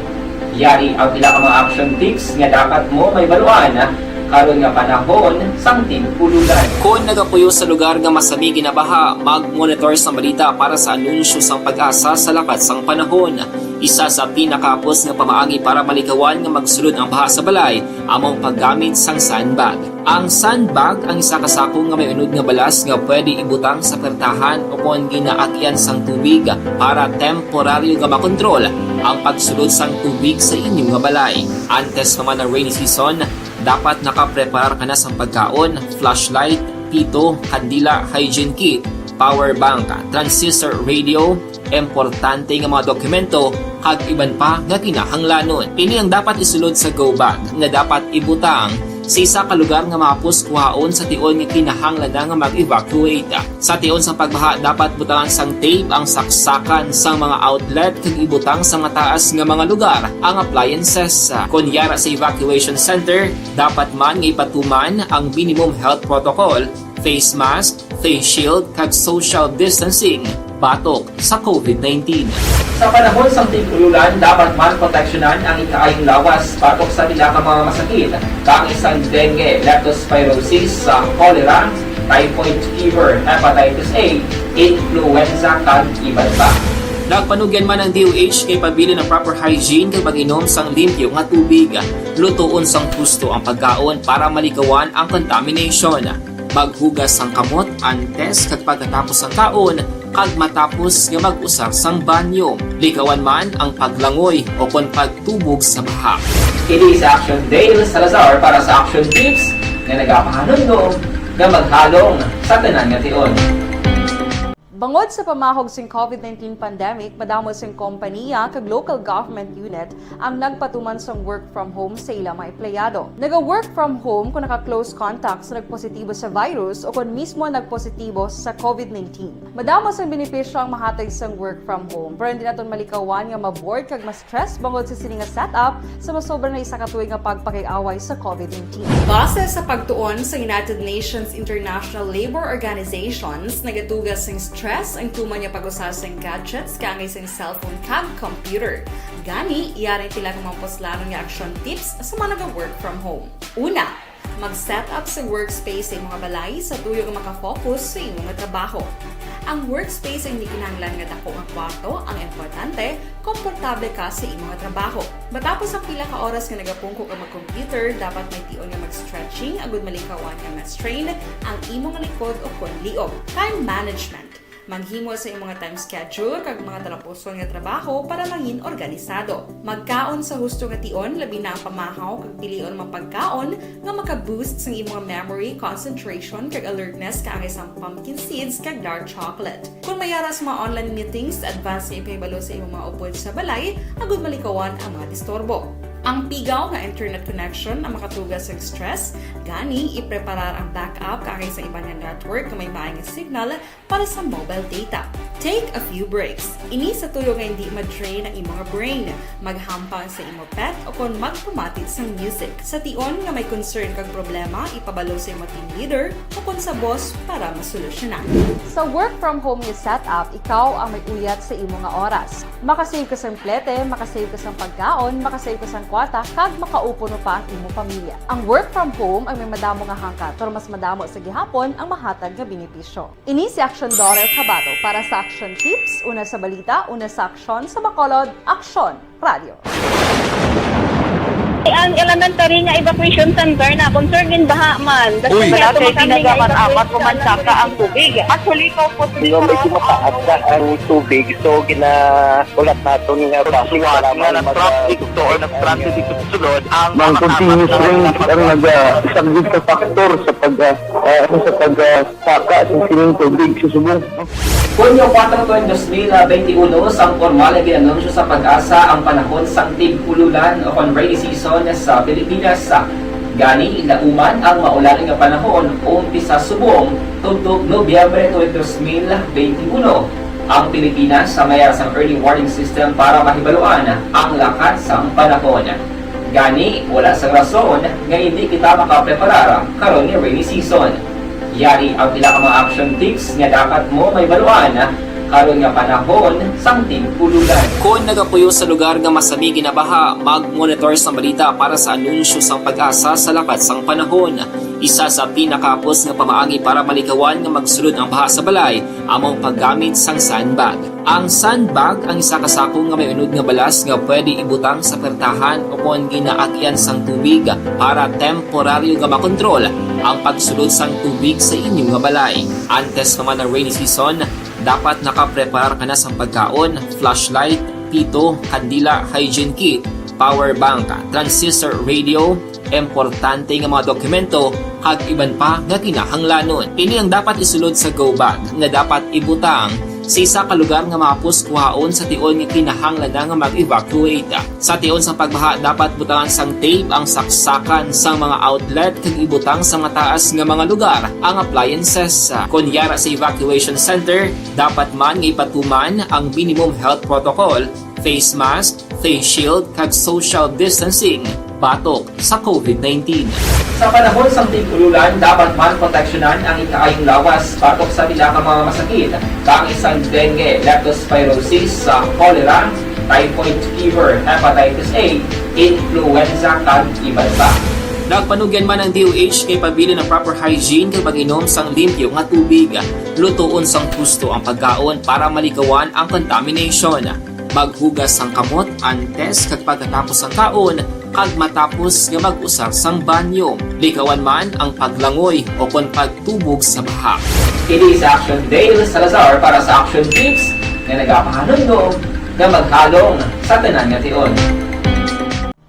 Yari ang pila ka mga action tips nga dapat mo mahibaluan karon nga panahon sang tig-ululan. Kon nagapuyo sa lugar nga masami ginabaha, mag-monitor sa balita para sa anunsyo sang PAGASA sa lakat sang panahon. Isa sa pinakahapos nga pamaagi para malikawan nga magsulod ang baha sa balay amo ang paggamit sang sandbag. Ang sandbag ang isa ka sako nga may unod nga balas nga pwede ibutang sa pertahan o kon ginaagyan sang tubig para temporaryo nga makontrol ang pagsulod sang tubig sa inyo nga balay. Antes pa man ang rainy season, dapat nakapreparar ka na sang pagkaon, flashlight, pito, kandila, hygiene kit, power bank, transistor radio, importante nga mga dokumento, kag iban pa nga kinahanglanon. Ini ang dapat isulod sa go bag nga dapat ibutang sa isa ka lugar nga mahapos kuhaon sa tion nga kinahanglan na nga mag-evacuate. Sa tion sa pagbaha, dapat butangan sang tape ang saksakan sang mga outlet kag ibutang sa mataas nga mga lugar ang appliances. Kon yara sa evacuation center, dapat man nga ipatuman ang minimum health protocol, face mask, face shield, kag social distancing batok sa COVID nineteen. Sa panahon sang tig-ululan, dapat man proteksyonan ang ikaayong lawas batok sa pila ka mga masakit, kaangay sang dengue, leptospirosis, sa cholera, typhoid fever, hepatitis A, influenza, kag iban pa. Nagpanugyan man ang D O H nga ipabilin ang proper hygiene kag mag-inom sang limpyo nga tubig. Lutoon sang husto ang pagkaon para malikawan ang contamination. Maghugas sang kamot antes kag pagkatapos sang kaon, kag matapos nga mag-usar sang banyo. Likawan man ang paglangoy o kon pagtubog sa baha. Kini si Action Dale Salazar para sa Action Tips nga nagapahanumdom nga maghalong sa tanan nga tion. Bangod sa pamahog sing COVID nineteen pandemic, madamo sing kompaniya kag local government unit ang nagpatuman sang work from home sa ila mga empleyado. Naga-work from home kung naka-close contact sa nagpositibo sa virus o kon mismo nagpositibo sa COVID nineteen. Madamo sang benepisyo ang mahatag sang work from home, pero hindi naton malikawan nga ma-bored kag ma-stress bangod sa sini nga setup sa masobra na isa ka tuig nga pagpakig-away sa COVID nineteen. Base sa pagtuon sa United Nations International Labour Organizations, nagatuga sing stress ang tuman nga pag-usa sing gadgets kaangay sing cellphone kag computer. Gani, yari ang pila ka mga puslanon nga action tips sa mga naga-work from home. Una, mag-set up sa workspace sa imo nga balay sa tuyo nga makafocus sa imo nga trabaho. Ang workspace ay hindi kinahanglan nga dako nga kwarto, ang importante, komportable ka sa imo nga trabaho. Matapos ang pila ka oras nga nagapungko ka mag-computer, dapat may tion nga mag-stretching agud malikawan nga ma-strain ang imo nga likod o kon liog. Time management. Maghimo sa imong time schedule kag mga talapuson nga trabaho para mangin organisado. Magkaon sa husto nga tion, labi na ang pamahaw kag pilion mga pagkaon nga maka-boost sang imong memory, concentration, kag alertness kaangay sang pumpkin seeds kag dark chocolate. Kung may ara sa mga online meetings, advance nga ipahibalo sa imong mga upod sa balay agud malikawan ang mga disturbo. Ang pigaw nga internet connection ang makatuga sa stress, gani ipreparar ang backup kaangay sa iban nga network nga may maayong signal para sa mobile data. Take a few breaks. Ini sa tuyo nga hindi ma-drain ang imong brain. Maghampang sa imo pet o kon magpamati sang music. Sa tion nga may concern kag problema, ipabalo sa imo team leader o kon sa boss para masolusyonan. Sa work from home nga setup, ikaw ang may uyat sa imo nga oras. Makasave ka sang plete, makasave ka sang pagkaon, makasave ka sang kwarta, kag makaupo pa ang imo pamilya. Ang work from home ang may madamo nga hangkat, pero mas madamo sa gihapon ang mahatag nga benepisyo. Ini si Action Daughter Kabato para sa Action Tips, una sa balita, una sa aksyon, sa Bacolod, Action Radio. Ang elementary nga evacuation center na concern gin baha man. Uy. Wala kay ginagaman apat ko man saka ang tubig. Actually, ikaw po. Nga medyo mataas na ang tubig, so ginaulat naton nga basi nga lamang nag-traffic to or nag-traffic dito sa sulod ang mga continuous rain ang nag-, ah, isang sa factor sa pag, ah, ah, ano, sa pag, ah, saka sa sining tubig sa subong. Hunyo kuwatro tuig dos mil benti uno, sang pormal nga gin-anunsyo sa PAGASA ang panahon sang tig-ululan o kon rainy season sa Pilipinas. Gani, lauman ang maulan nga panahon umpisa subong tubtob Nobyembre tuig dos mil benti uno. Ang Pilipinas may ara sang early warning system para mahibaluan ang lakat sang panahon. Gani, wala sang rason nga hindi kita makapreparar karon nga rainy season. Yari ang pila ka mga action tips nga dapat mo mahibaluan karon nga panahon sang tig-ululan. Kon nagapuyo sa lugar nga masami ginabaha, mag-monitor sa balita para sa anunsyo sang PAGASA sa lakat sang panahon. Isa sa pinakahapos nga pamaagi para malikawan nga magsulod ang baha sa balay amo ang paggamit sang sandbag. Ang sandbag ang isa ka sako nga may unod nga balas nga pwede ibutang sa pertahan o kon ginaagyan sang tubig para temporaryo nga makontrol ang pagsulod sang tubig sa inyo nga balay. Antes pa man ang rainy season, dapat nakapreparar ka na sang pagkaon, flashlight, pito, kandila, hygiene kit, power bank, transistor radio, importante nga mga dokumento, kag iban pa nga kinahanglanon. Ini ang dapat isulod sa go bag nga dapat ibutang sa isa ka lugar nga mahapos kuhaon sa tion nga kinahanglan na nga mag-evacuate. Sa tion sa pagbaha, dapat butangan sang tape ang saksakan sang mga outlet kag ibutang sa mataas nga mga lugar ang appliances. Kon yara sa evacuation center, dapat man nga ipatuman ang minimum health protocol, face mask, face shield, kag social distancing batok sa COVID nineteen. Sa panahon sang tig-ululan, dapat man proteksyonan ang ikaayong lawas batok sa pila ka mga masakit, kaangay sang dengue, leptospirosis, sa cholera, typhoid fever, hepatitis A, influenza, kag iban pa. Nagpanugyan man ang D O H nga ipabilin ang proper hygiene kag pag-inom sang limpyo nga tubig. Lutoon sang husto ang pagkaon para malikawan ang contamination. Maghugas sang kamot antes kag pagkatapos sang kaon, kag matapos nga mag-usar sang banyo. Likawan man ang paglangoy o kon pagtubog sa baha. Ini si Action Dale Salazar para sa Action Tips nga nagapahanumdom nga maghalong sa tanan nga tion.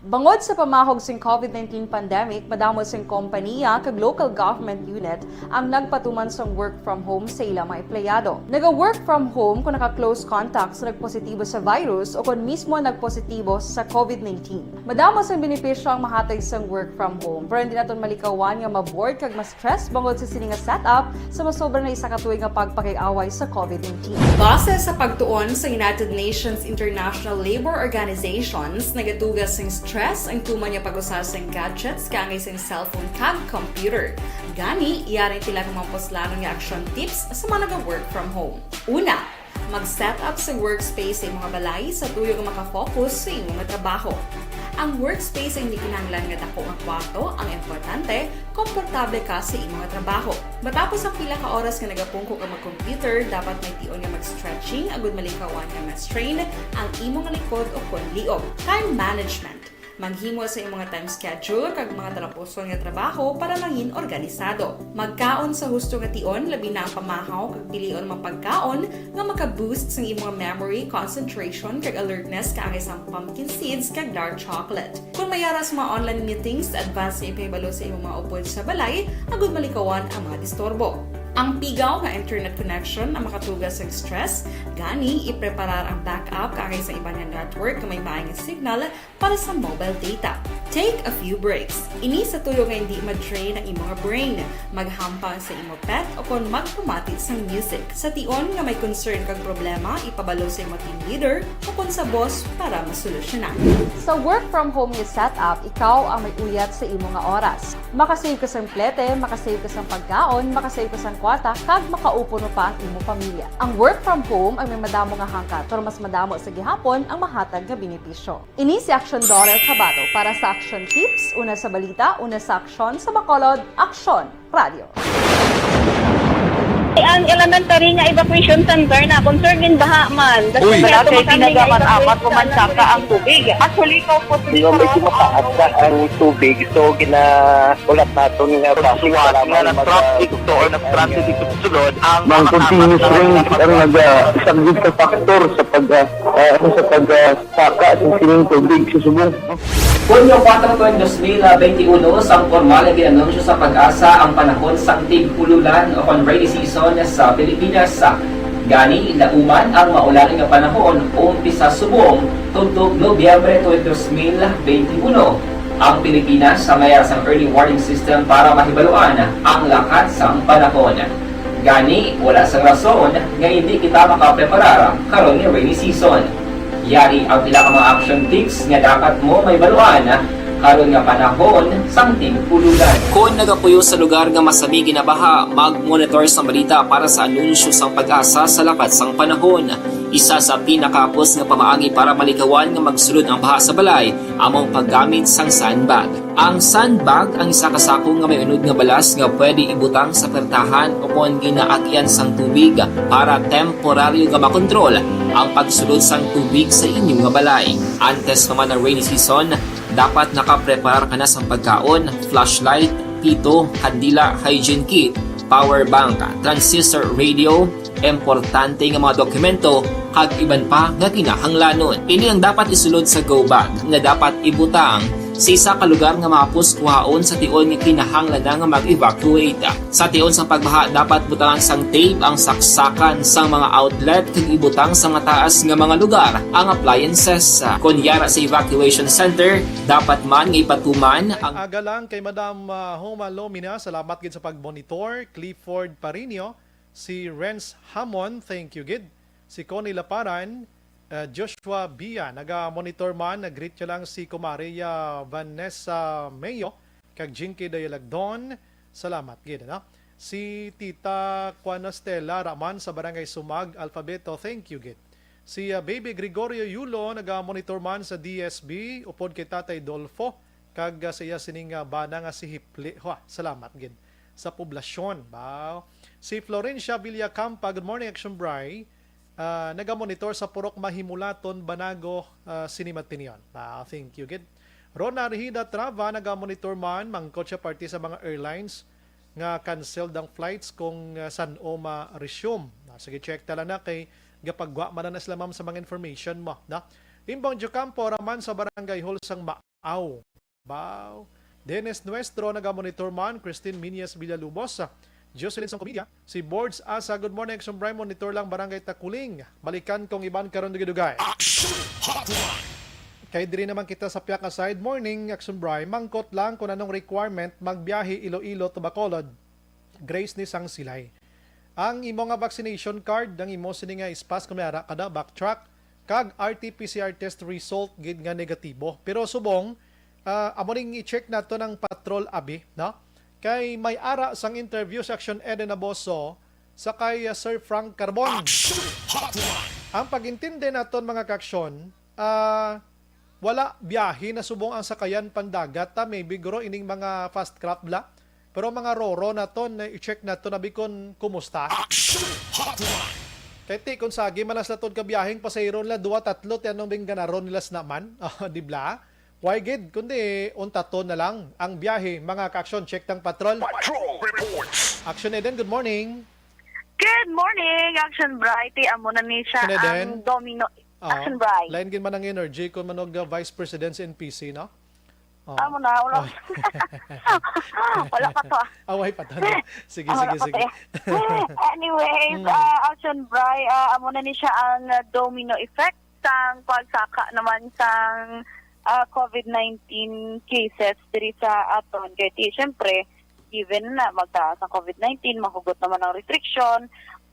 Bangod sa pamahog sing COVID nineteen pandemic, madamo sing kompaniya kag local government unit ang nagpatuman sang work from home sa ila mga empleyado. Naga-work from home kung naka-close contact sa nagpositibo sa virus o kon mismo nagpositibo sa COVID nineteen. Madamo sang benepisyo ang mahatag sang work from home, pero hindi naton malikawan nga ma-bored kag ma-stress bangod sa sini nga setup sa masobra na isa ka tuig nga pagpakig-away sa COVID nineteen. Base sa pagtuon sa United Nations International Labour Organizations, nagatuga sing stress ang tuman nga pag-usa sing gadgets kaangay sing cellphone kag computer. Gani, yari ang pila ka mga puslanon nga action tips sa mga naga-work from home. Una, mag-set up sa workspace sa imong balay sa tuyo nga makafocus sa imong trabaho. Ang workspace ay hindi kinahanglan nga dako nga kwarto, ang importante, komportable ka sa imong trabaho. Matapos ang pila ka oras nga nagapungko ka mag-computer, dapat may tion nga mag-stretching agud malikawan nga ma-strain ang imong likod o kon liog. Time management. Maghimo sa imong time schedule kag mga talapuson nga trabaho para mangin organisado. Magkaon sa husto nga tion, labi na ang pamahaw kag pilion mga pagkaon nga maka-boost sang imong memory, concentration, kag alertness kaangay sang pumpkin seeds kag dark chocolate. Kung may ara sa mga online meetings, advance na ipahibalo sa imong mga upod sa balay agud malikawan ang mga disturbo. Ang pigaw nga internet connection ang makatuga sa stress, gani ipreparar ang backup kaangay sa iban nga network nga may maayong signal para sa mobile data. Take a few breaks. Ini sa tuyo nga hindi ma-drain ang imong brain. Maghampang sa imo pet o kon magpamati sang music. Sa tion nga may concern kag problema, ipabalo sa imo team leader o kon sa boss para masolusyonan. Sa work from home nga setup, ikaw ang may uyat sa imo nga oras. Makasave ka sang plete, makasave ka sang pagkaon, makasave ka sang kwarta, kag makaupo pa ang imo pamilya. Ang work from home ay may madamo nga hangkat, pero mas madamo sa gihapon ang mahatag nga benepisyo. Ini si Action Daughter Kabato para sa Action Tips, una sa balita, una sa aksyon, sa Bacolod, Aksyon Radio. Ang elementary nga evacuation center na concern gin baha man. Uy. Wala kay tinaga man, apat ko man saka ang tubig. Actually, ikaw po. Di ba, medyo mataas na ang tubig, so gina-, ulat naton nga traffic, suwat nga na traffic to or nag-transit ito sulod ang mga continuous rain ang nag-, ah, isang sa factor sa pag, ah, ah, ano, sa pag, ah, saka sa sining tubig sa subong. Hunyo kuwatro, dos mil benti uno, sang pormal nga gin-anunsyo sa PAGASA ang panahon sang tig-ululan o kon rainy season sa Pilipinas. Gani, lauman ang maulan nga panahon umpisa subong tubtob Nobyembre twenty, dos mil benti uno. Ang Pilipinas sa may sang early warning system para mahibaluan ang lakat sang panahon. Gani, wala sang rason nga hindi kita makapreparar karon nga rainy season. Yari ang pila ka mga action tips nga dapat mo mahibaluan karon nga panahon sang tig-ululan. Kon nagapuyo sa lugar nga masami ginabaha, mag-monitor sa balita para sa anunsyo sang PAGASA sa lakat sang panahon. Isa sa pinakahapos nga pamaagi para malikawan nga magsulod ang baha sa balay amo ang paggamit sang sandbag. Ang sandbag ang isa ka sako nga may unod nga balas nga pwede ibutang sa pertahan o kon ginaagyan sang tubig para temporaryo nga makontrol ang pagsulod sang tubig sa inyo nga balay. Antes pa man ang rainy season, dapat nakapreparar ka na sang pagkaon, flashlight, pito, kandila, hygiene kit, power bank, transistor radio, importante nga mga dokumento, kag iban pa nga kinahanglanon. Ini ang dapat isulod sa go bag nga dapat ibutang sa isa ka lugar nga mahapos kuhaon sa tion nga kinahanglan na nga mag-evacuate. Sa tion sang pagbaha, dapat butangan sang tape ang saksakan sang mga outlet kag ibutang sa mataas nga mga lugar ang appliances. Kon yara sa evacuation center, dapat man nga ipatuman ang Aga lang kay Madam, ah, Homa Lomina, salamat gid sa pag-monitor. Clifford Parinio, si Renz Hamon, thank you gid. Si Connie Laparan, ah, Joshua Bia, naga-monitor man, nag-greet niya lang si Kumari, ah, Vanessa Mayo, kag Jinky Dayalagdon. Salamat gid, ano? Si Tita Juana Stella Raman sa Barangay Sumag, Alfabeto, thank you gid. Si, ah, Baby Gregorio Yulo, naga-monitor man sa D S B, upod kay Tatay Dolfo, kag, ah, sa iya sining, ah, bana nga si Hipli. Hua, salamat gid. Sa poblasyon, ba? Si Florencia Villacampa, good morning, Action Bri. Ah, naga-monitor sa Purok Mahimulaton, Banago, ah, sini Matinion. Ah, thank you gid. Rona Rihida Trava, naga-monitor man, mangkot siya parte sa mga airlines nga canceled ang flights kung, ah, san-o ma-resume. Ah, sige, check ta lang na kay gapagwa man na sila, ma'am, sa mga information mo, no? Imbong Jocampo Raman sa Barangay Hall sang Maaw. Bao. Dennis Nuestro, naga-monitor man. Christine Minyas Villalubos, Jocelyn Songcomidia, si Boards Asa, good morning, Action Prime, monitor lang, Barangay Takuling. Balikan kong iban karon dugay-dugay. Action Hotline. Kay diri naman kita sa Piaka side, morning, Action Prime, mangkot lang kung anong requirement magbiyahe Iloilo to Bacolod. Grace ni sang Silay. Ang imo nga vaccination card, ang imo sini nga ispas kung may ara ka na, backtrack, kag R T P C R test result gid nga negatibo. Pero subong, ah, amo ning i-check nato ng patrol abi, no? Kay may ara sang interview si Action Eden Aboso sa kay, ah, Sir Frank Carbon. Action Hotline. Ang pag-intindi naton, mga kaaksyon, ah, wala biyahe na subong ang sakayan pandagat, ta maybe guro ining mga fast craft la. Pero mga roro naton, eh, i-check naton abi kon kumusta. Action Hotline. Kay ti, kung sagi man las naton kabiyaheng pasahero nila, duwa, tatlo, ti anong bing ganaron nila sa naman? Ah, di bla? Why gid, kundi untaton na lang ang biyahe, mga ka-aksyon. Check tang patrol. Patrol reports. Action Eden, good morning. Good morning, Action Bright. Amo na ni siya Action Eden. Ang domino. Ah, Action Bright. Lain gid man ang energy kung manog, ah, Vice President sa N P C, no? Oh. Amo na, wala. Oh. Wala pa to, ah. Away pa to, no? Sige, Ah, wala sige, pa sige. to, eh. Anyways, Mm. ah, Action Bright, ah, amo na ni siya ang, ah, domino effect sang pagsaka naman sang, ah, covid nineteen cases diri sa aton. Kay ti, syempre, given na magtaas ang covid nineteen, mahugot naman ang restriction,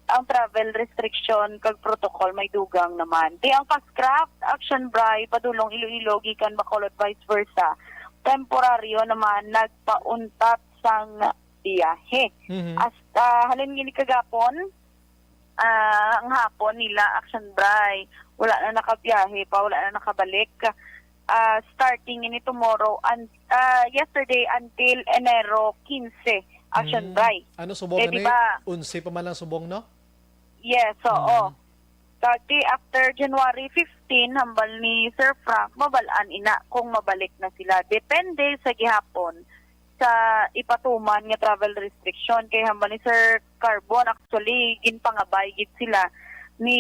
ang travel restriction kag protocol may dugang naman. Ti ang Fast Craft, Action Bright, padulong Iloilo gikan Bacolod, vice versa. Temporaryo naman nagpauntat sang biyahe. Mhm. Hasta halin gini kagapon, ah, ang hapon nila, Action Bright, wala na nakabiyahe pa, wala na nakabalik. Ah, starting ini tomorrow, an-, ah, yesterday until Enero quince, Action Mm. Bright. Ano, subong Eh, ano di eh? ba? Unse pa man lang subong, no? Yes, oo. Mm. Kag ti after January fifteen, hambal ni Sir Frank, mabal-an ina kung mabalik na sila. Depende sa gihapon sa ipatuman nga travel restriction. Kay hambal ni Sir Carbon, actually, ginpangabay gid sila ni,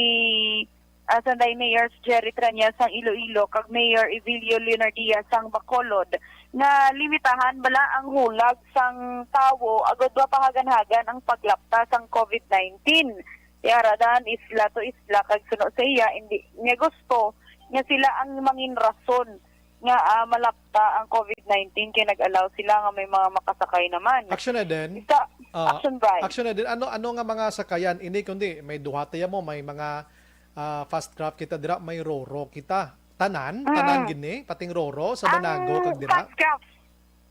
ah, Sanday Mayor Jerry Triñas sang Iloilo kag Mayor Evilio Leonardia sang Bacolod nga limitahan bala ang hulag sang tawo agud mapahagan-hagan ang paglapta sang covid nineteen. Ti ara dan isla to isla kag suno sa iya, indi niya gusto nga sila ang mangin rason nga, ah, malapta ang covid nineteen kay nag-allow sila nga may mga makasakay naman. Action Eden. Isa, Ah, Action Bright. Action Eden, ano, ano nga mga sakayan ini, kundi may duha ta ya mo, may mga, ah, Fast Craft kita dira, may Roro kita. Tanan, Mm. tanan gini, pating Roro sa Ang Banago kag dira. Fast Craft.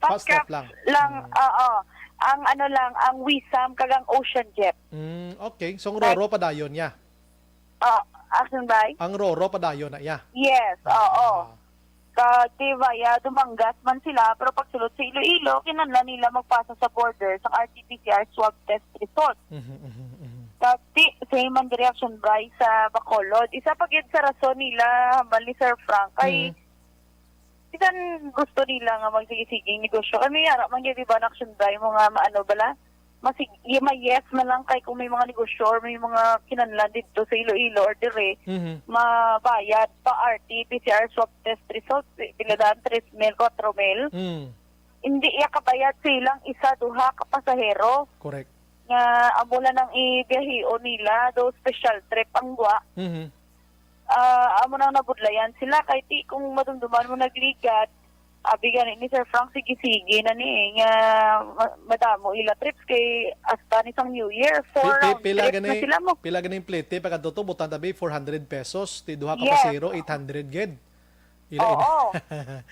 Fast Fast Craft Craft lang. lang, Mm. oo. Ang ano lang, ang Wisam kag ang Ocean Jet. Mm, okay. So, ang Right. Roro padayon niya? Ah, Action Bright? Ang Roro padayon na iya? Yes, oo. Ah. Kag ti via Dumangas man sila, pero pagsulod sa Iloilo, kinahanglan nila magpasa sa border sa R T P C R swab test result. Mhm, mhm, mhm. Kag ti, same man diri, Action Bright, sa Bacolod. Isa pa gid sa rason nila, hambal ni Sir Frank, kay Mhm. bisan gusto nila nga magsige-sige ang negosyo. Kay may ara man gyud iban, Action Bright, mo nga maano bala, masig-, y-, may yes man lang kay kung may mga negosyo or may mga kinahanglan didto sa Iloilo or dire, Mhm. mabayad pa R T P C R swab test result, pi-, pila daan, tres mil, kuwatro mil. Mm. Hindi iya kabayad sa ilang isa, duha ka pasahero. Correct. Nga amo lang ang ibiyahion nila, do special trip ang gwa. Mhm. Ah, amo nang nabudlayan sila kay ti kung madumduman mo nagligad, abi gani ni Sir Frank, sige-sige na ni, eh, nga ma-, madamo ila trips kay hasta ni sang New Year, four Pi-, pi-, round pila trip na gani, sila mo. Pila gani ang plete pagkadto to, butang tabi, four hundred pesos, ti duha ka Yes. pasahero, eight hundred gid. Ila, ila. Oo.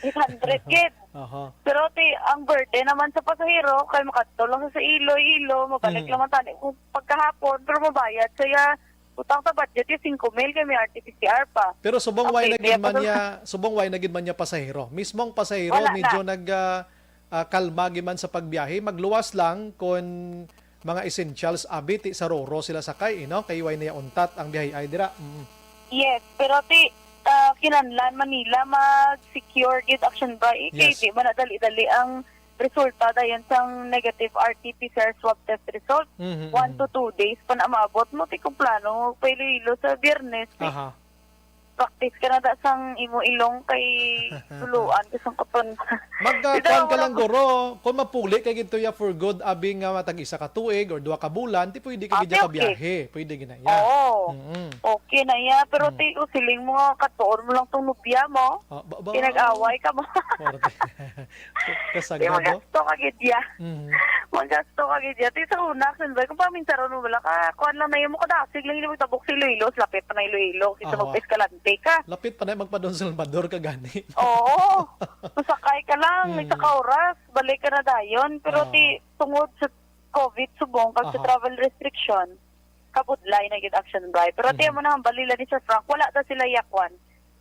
Eight hundred gid. Aha. Pero ti, ang burden naman sa pasahero, kay makadto lang sa, sa Iloilo, mabalik Mm. lang man tani kung pagkahapon, pero mabayad siya. Utang sa budget yung singko mil kay may R T P C R pa. Pero subong Ang way na pwede gid man ako niya, subong way na gid man niya pasahero. Mismong pasahero Wala na. medyo nag, ah, ah, kalma gid man sa pagbiyahe, magluwas lang kon mga essentials, abi, ti sa Roro sila sakay, eh, no? Kay way na ya untat ang biyahe ay dira. Mm. Yes, pero ti, ah, kinahanglan man nila mag-secure gid, Action Bright, eh, kay Yes. di man na dali-dali ang resulta dayon sang negative R T P C R swab test result. Mhm, One mhm. to two days pa na maabot mo. Ti kung plano mo pa Iloilo sa Biyernes, ti Aha. practice ka na da sang imo ilong kay tuluan ka sang katon. Magka-, Ito, kuwan ka wala lang, ko guro. Kung mapuli ka gid to ya for good, abi nga matag isa ka tuig or duha ka bulan, ti pwede ka Ah, gid ya okay, okay. kabiyahe. Pwede gid na ya. Oo. Mm-mm. Okay na ya. Pero Mm. ti, kung siling mo nga, katuon mo lang tong nobya mo. Ah, ba, ba, Pinag-away ka mo. Forte. Di Kasagad, no? magasto ka gid ya. Mhm. Magasto ka gid ya. Ti sa una, Action Bright, kung paminsaron mo, wala ka, kuwan lang na yun mo, kadasig lang yun, magtabok sa Iloilo, lapit pa na Iloilo, kaysa Aha. mag-Escalante ka. Lapit pa na yung magpa Don Salvador ka gani. Oo. Masakay ka lang, Mm. isa ka oras, balik ka na dayon. Pero Oo. ti, tungod sa covid subong, kag sa Aha. travel restriction, kabudlay na gid, Action Bright. Pero ti, Mhm. mo na hambal nila ni Sir Frank, wala ta sila yakwan.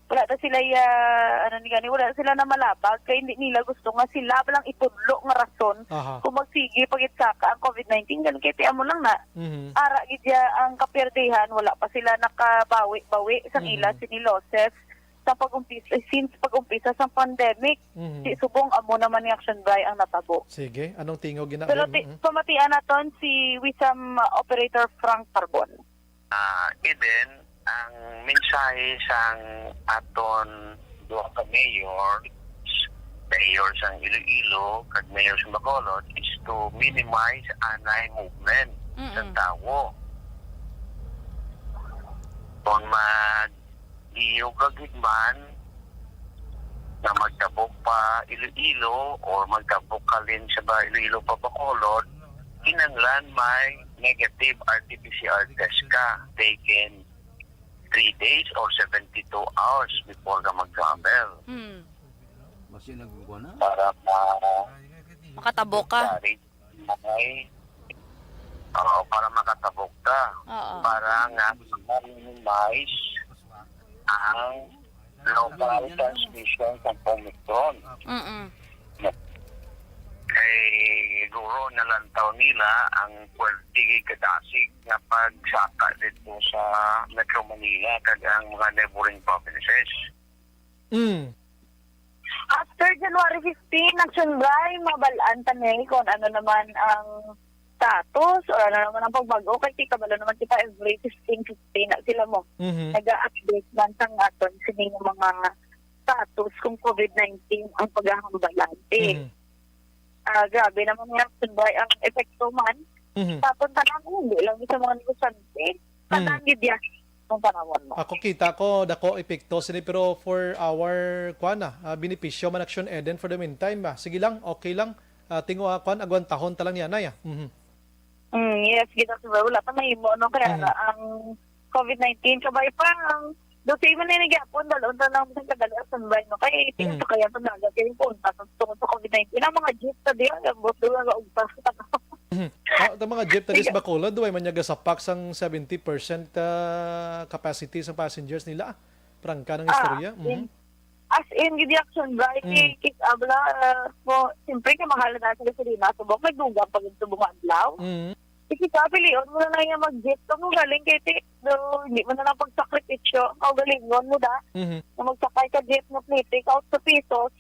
Wala ta sila ya-, ano ni gani, wala sila na malabag, kay hindi nila gusto nga sila ba lang itudlo nga rason Aha. kung magsige pa gid saka ang covid nineteen. Gani kay ti, amo lang na. Mhm. Ara gid ya ang kapiyerdihan, wala pa sila nakabawi-bawi sang ila Mhm. sini losses. sa pag-umpisa, since pag-umpisa sa pandemic, Mhm. si subong amo naman ni Action Bri ang natabo. Sige, anong tingog gina-, Pero ti-, mhm. pamatian naton si Wisam Operator Frank Carbon. Ah, Eden, ang mensahe sang aton duha ka mayor, mayor sang Iloilo kag mayor sang Bacolod, is to minimize anay movement sa Mm-mm. tawo. Kung mag-iyo ka gid man nga magtabok pa Iloilo or magtabok ka lin sa ba Iloilo pa Bacolod, kinahanglan may negative R T P C R test ka taken three days or seventy-two hours before ka mag-travel. Mm. Basi nagkuha na. Para ma- Makatabok ka. May, oo, para makatabok ka. Oo. Para nga ma-minimize ang local transmission sa Omicron. Mm-mm. Kay siguro nalantaw nila ang pwerte kadasig nga pagsaka dito sa Metro Manila kag ang mga neighboring provinces. Mm. After January fifteen, Action Bri, mabal-an ta ni kung ano naman ang status or ano naman ang pagbago. Kay kabalo naman kita, every fifteen fifteen na sila mo. Mhm. Nag-update man sa aton sining mga status kung covid nineteen ang paghahambalan. Eh, Mhm. ah, grabe naman nga, Action Bri, ang epekto man. Mhm. Tapos, tanan, hindi lang sa mga negosyante. Mm. Tanan gid yan ang panahon mo. Ako, kita ko, dako epekto sini, pero for our, kuan na, ah, benepisyo man, Action Eden, for the meantime, ah. Sige lang, okay lang. Ah, tingo, ah, kuan, agwantahon ta lang yan, ay, ah. Mhm. Mm, yes, gid, Action Bri, wala pa mahimo, no? Kaya Mhm. na, ang covid nineteen, kabay pa, ang dose man na nagyapon, dalon ta lang sa kadali, Action Bri, no? Kay, Mhm. tingin sa kaya, panaga, kaya yung punta, sa tungkol sa covid nineteen, ang mga jeep sa diyan, ang buto, ang kaugpas, Mhm. Ah, ang mga jeep ta Sige. Sa Bacolod, way man niya gasapak sang seventy percent, ah, capacity sang passengers nila. Prangka ng Ah, istorya. Mhm. in, as in, gid, Action Bri, Mm. kay, kay, abla, ah, mo, siyempre, kay mahal na sa gasolina, subok, may dugang pa gid subong adlaw. Mm. Sige ka, pilion mo na lang yung mag-jeep. Kamo galing kay ti, do, hindi mo na lang pagsakripisyo. Kaugalingon mo da. Mhm. Na magsakay ka jeep na pliti, ka otso pesos.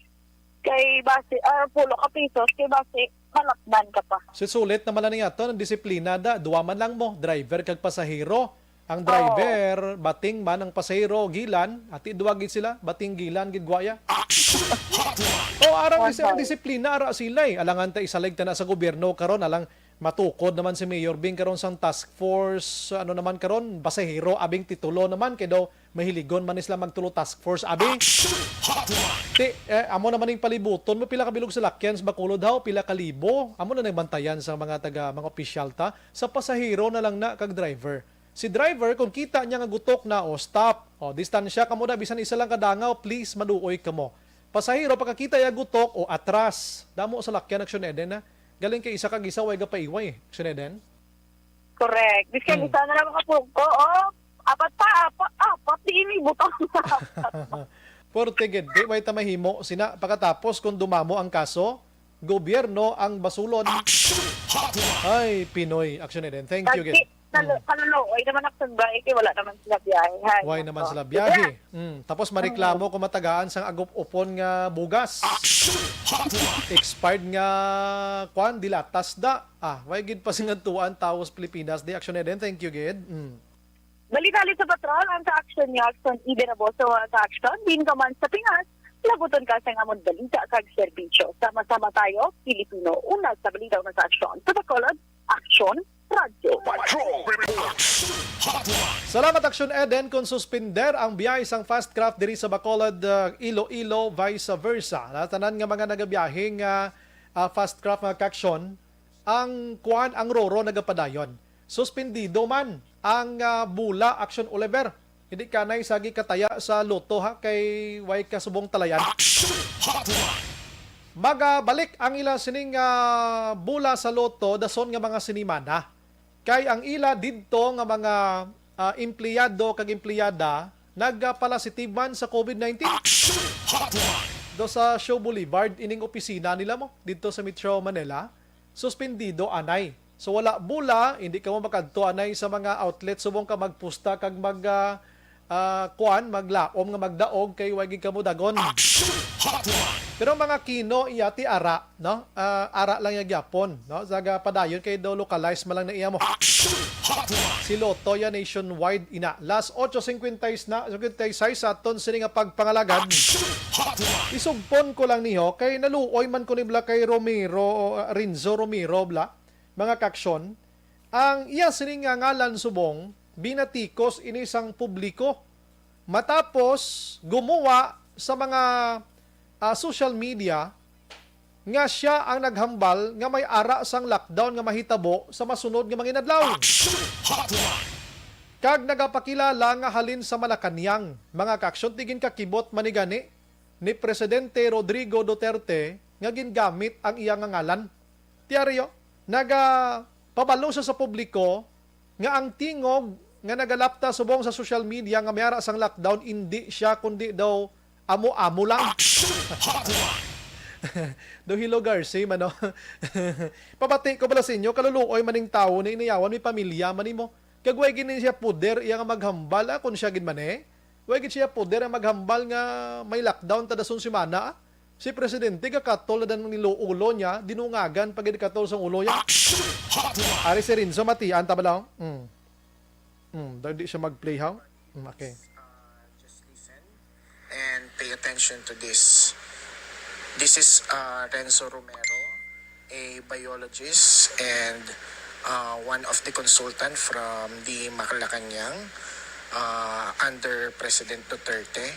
Kay basi, ah, pulo ka pesos, kay basi, malakban ka pa. Si sulit naman lang niya to, ang disiplina da, duwa man lang mo, driver kag pasahero. Ang Oo. driver, bating man, ang pasahero, gilan, ati duwa gid sila, bating gilan gid gwaya. Action Hotline. O, arang isa ang Hotline. Disiplina, ara sila eh. Alangan ta isalig ta na sa gobyerno karon, alang matukod naman si Mayor Bing karon sang task force, ano naman karon, pasahero, abing titulo naman, kay daw mahiligon man ni sila magtulo task force, abi. Action Hotline. Ti, eh, amo naman ning palibuton mo, pila ka bilog salakyan sa Bacolod, haw, pila ka libo. Amo na nagbantayan sa mga taga, mga opisyal ta. Sa pasahero na lang na kag driver. Si driver, kung kita niya nga gutok na, o, stop. O, distansya kamo na, bisan isa lang ka dangaw, please, maluoy kamo. Pasahero, pagkakita ya gutok, o, atras. Damo salakyan, Action Eden, na. Galing kay isa kag isa, way gapaiway, Action Eden. Correct. Bisan Hmm. isa na lang makapugo. Oh, apat pa, apat, apat. Di ini butang. Puro tigid. Di, way ta mahimo. Sina, pagkatapos, kung dumamo ang kaso, gobyerno ang basulon. Action Hotline. Ay, Pinoy. Action Eden. Thank you, Kasi, gid. nalo-, Hmm. kaluluoy naman ang sundayke, wala naman sila biyahe. Hay, Way nako. naman sila biyahe. Mm. Tapos mareklamo Mm. kung matagaan sang agop-upon nga bugas. Action Hotline. Expired nga, kwan, dilatas da. Ah, way gid pa singadtuan tawo sa Pilipinas. Di, Action Eden, thank you gid. Mm. Balita ulit sa patrol, ang sa Action News, kung ibe na boso ang sa Action, din ka man sa Pinas, labuton ka sa amon balita kag serbisyo. Sama-sama tayo, Pilipino, una sa balita, una sa aksyon. Sa Bacolod, Action, Radyo. Patrol Reports. Hotline. Salamat, Action Eden, kung suspender ang biyahe sang fast craft diri sa Bacolod, uh, Iloilo, vice versa. Natanan nga mga nagabiyahe nga, uh, fast craft, mga ka-aksyon, ang kuan, ang Roro nagapadayon. Suspendido man ang, ah, bola, Action Oliver. Hindi ka na isagi kataya sa lotto, ha, kay way ka subong talayan. Action Hotline. Magabalik ang ila sining, ah, bola sa lotto dason nga mga sinimana. Kay ang ila didto nga mga, ah, empleyado kag empleyada nagapalasitive man sa covid nineteen. Action Hotline. Do sa Shaw Boulevard, ining opisina nila mo, didto sa Metro Manila, suspendido anay. So, wala bola, hindi ka mo makadto anay sa mga outlet subong ka magpusta kag mag, ah, ah, kuan, maglaom nga magdaog kay way gid kamo dagon. Action Hotline! Pero mga kino iya ti ara, no? Ah, ara lang iya gyapon, no? Saga padayon kay daw localized man lang na iya mo. Action Hotline! Si Lotto ya nationwide ina. Last otso cinquenta na, cinquenta y seis sa aton sini nga pagpangalagad. Action Hotline! Isugpon ko lang niyo kay naluoy man ko ni bla kay Romero, ah, Renzo Romero bla, mga kaksyon. Ang iya sini nga ngalan subong binatikos ini sang publiko matapos gumuwa sa mga, ah, social media nga sia ang naghambal nga may ara sang lockdown nga mahitabo sa masunod nga mga inadlaw. Action Hotline! Kag nagapakilala nga halin sa Malacañang, mga kaaksyon, ti ginkakibot man ni gani ni Presidente Rodrigo Duterte nga gingamit ang iya nga ngalan. Tiaryo, nagapabalo siya sa publiko nga ang tingog nga nagalapta subong sa social media nga may ara sang lockdown, indi siya kundi daw amo-amo lang. Action Hotline! Do Hilo Garci man, no? Pabati ko bala sa inyo, kaluluoy man ning tawo ni inayawan, may pamilya man nimo. Kag way gid ni siya poder iya nga maghambal, ah, kung siya gid man eh. Way gid siya poder ang maghambal nga may lockdown ta dason semana, ah. Si Presidente gakatol na dan ni lo-, ulo niya, dinungagan pa gid katol sang ulo niya. Action Hotline! Ari si Renzo, matian ta bala, oh. Mm. Mm, daw di siya mag-play, ha? Mm, okay. Uh, just listen and pay attention to this. This is, uh, Renzo Romero, a biologist and, uh, one of the consultant from the Malacañang, uh, under President Duterte.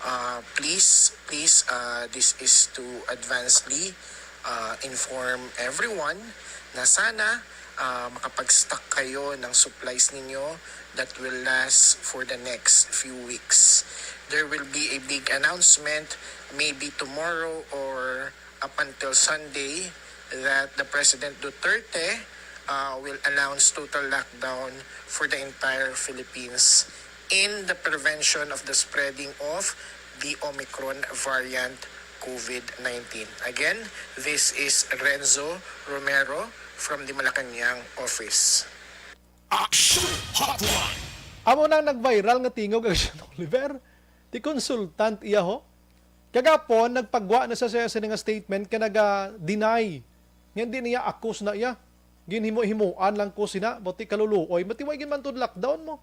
Uh, please, please, uh, this is to advancedly, uh, inform everyone na sana, uh, makapag-stock kayo ng supplies ninyo that will last for the next few weeks. There will be a big announcement maybe tomorrow or up until Sunday that the President Duterte, uh, will announce total lockdown for the entire Philippines in the prevention of the spreading of the Omicron variant COVID nineteen. Again, this is Renzo Romero from the Malacañang office. Action Hotline! Amo nang nag-viral nga tingog kay Sean Oliver. Ti consultant iya, ho. Kagapon, nagpagwa na sa siya sini nga statement kay naga-deny nga hindi niya akos na iya. Ginhimo-himoan lang ko sina, buti kaluluoy, matiway gid man to lockdown mo.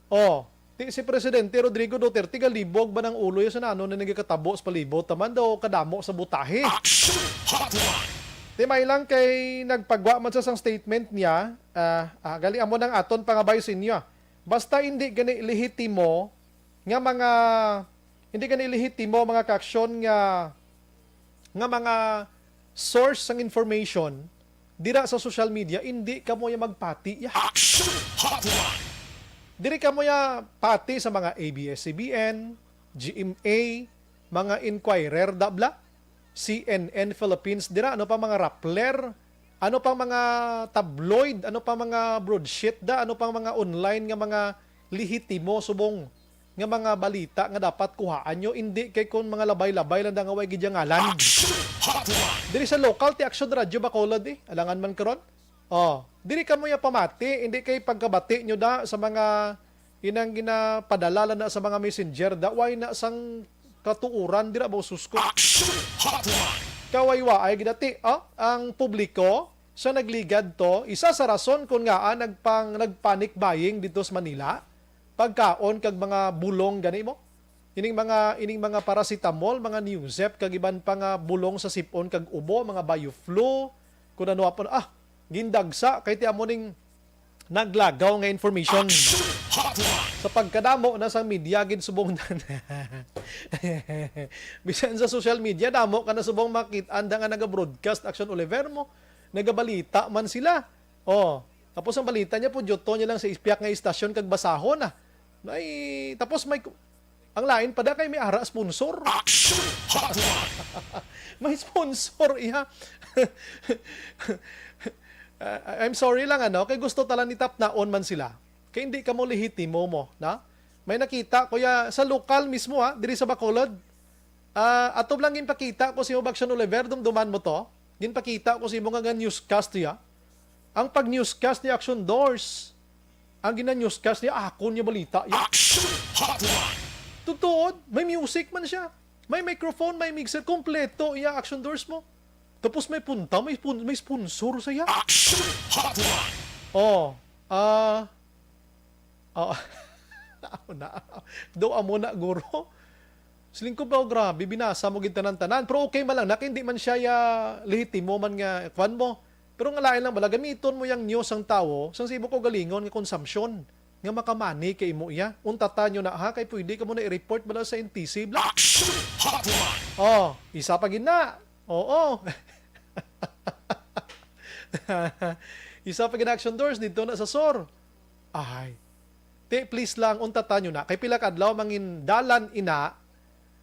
Oh, ti si Presidente Rodrigo Duterte galibog ba ng ulo ya sa nano na nagakatabo sa palibot? Taman daw kadamo sa butahe. Action Hotline! Ti may lang kay nagpagwa man sa sang statement niya, ah, ah, gali amo nang aton pangabay sa inyo. Basta hindi gani lehitimo nga mga, hindi gani lehitimo mga kaaksyon nga, nga mga source sang information dira sa social media, hindi kamo ya magpati ya. Action Hotline! Diri kamo ya pati sa mga A B S C B N, G M A, mga Inquirer, da bla, C N N Philippines, dira, ano pa mga Rappler, ano pang mga tabloid, ano pa mga broadsheet da, ano pang mga online nga mga lehitimo subong nga mga balita nga dapat kuhaan nyo, indi kay kon mga labay-labay lang da nga way gid ya ngalan. Action Hotline! Diri sa local ti Action Radio Bacolod, eh. Alangan man karon. Oh, diri kamo ya pamati, indi kay pagkabati nyo da sa mga inang ginapadala lang na sa mga messenger da, way na sang katuuran dira ba, sus ko. Action Hotline! Kawaywaay gid ati, oh, ang publiko sa nagligad to, isa sa rason kon ngaa nagpang-, nagpanic buying dito sa Manila, pagkaon kag mga bulong gani mo. Ining mga, ining mga paracetamol, mga Neozep, kag iban pa nga bulong sa sipon kag ubo, mga Bioflu, kun ano apon, ah, gindagsa, kay ti amo ning naglagaw nga information. Action Hotline! Sa pagkadamo na sang media gid subong na. Bisan sa social media, damo ka na subong makit-an da nga naga-broadcast, Action Oliver mo. Nagabalita man sila. Oh, tapos ang balita niya, pudyuton niya lang sa ispiak nga istasyon kag basahon na. Ay, tapos may ku-, ang lain pa da kay may ara sponsor. Action Hotline! May sponsor, iha. Ah, I'm sorry lang, ano, kay gusto talan ni tapnaon man sila. Kay hindi kamo lehitimo mo, na? May nakita ko ya sa lokal mismo, ha, diri sa Bacolod. Ah, ato lang ginpakita ko si Action Oliver, dumduman mo to. Ginpakita ko si mo nga, nga newscast ya. Ang pag-newscast ni Action Dors, Ang gina-newscast niya, akon niya balita. Ya. Action Hotline! Tutuod, may music man siya. May microphone, may mixer, kompleto iya Action Doors mo. Tapos may punta, may, pun- may sponsor sa iya. Action Hotline! Oh, ah, oh, amo na. Do amo na, guro. Siling ko ba, "Oh, grabe, binasa mo gid tanan-tanan." Pero okay man lang, nak, hindi man siya ya, lehitimo man nga, kwan mo. Pero nga lain lang bala, gamiton mo yang news sang tawo, sang sa imo kaugalingon nga konsumpsyon, nga makamani kay imo iya. Untata nyo na, ha, kay pwede ka mo na i-report bala sa N T C, bla. Action Hotline! Oh, isa pa gid na. Oo. Isa pa gid na Action Doors, dito na sa sor. Ay. Ti, please lang, untata nyo na. Kay pila ka adlaw, mangin dalan ina,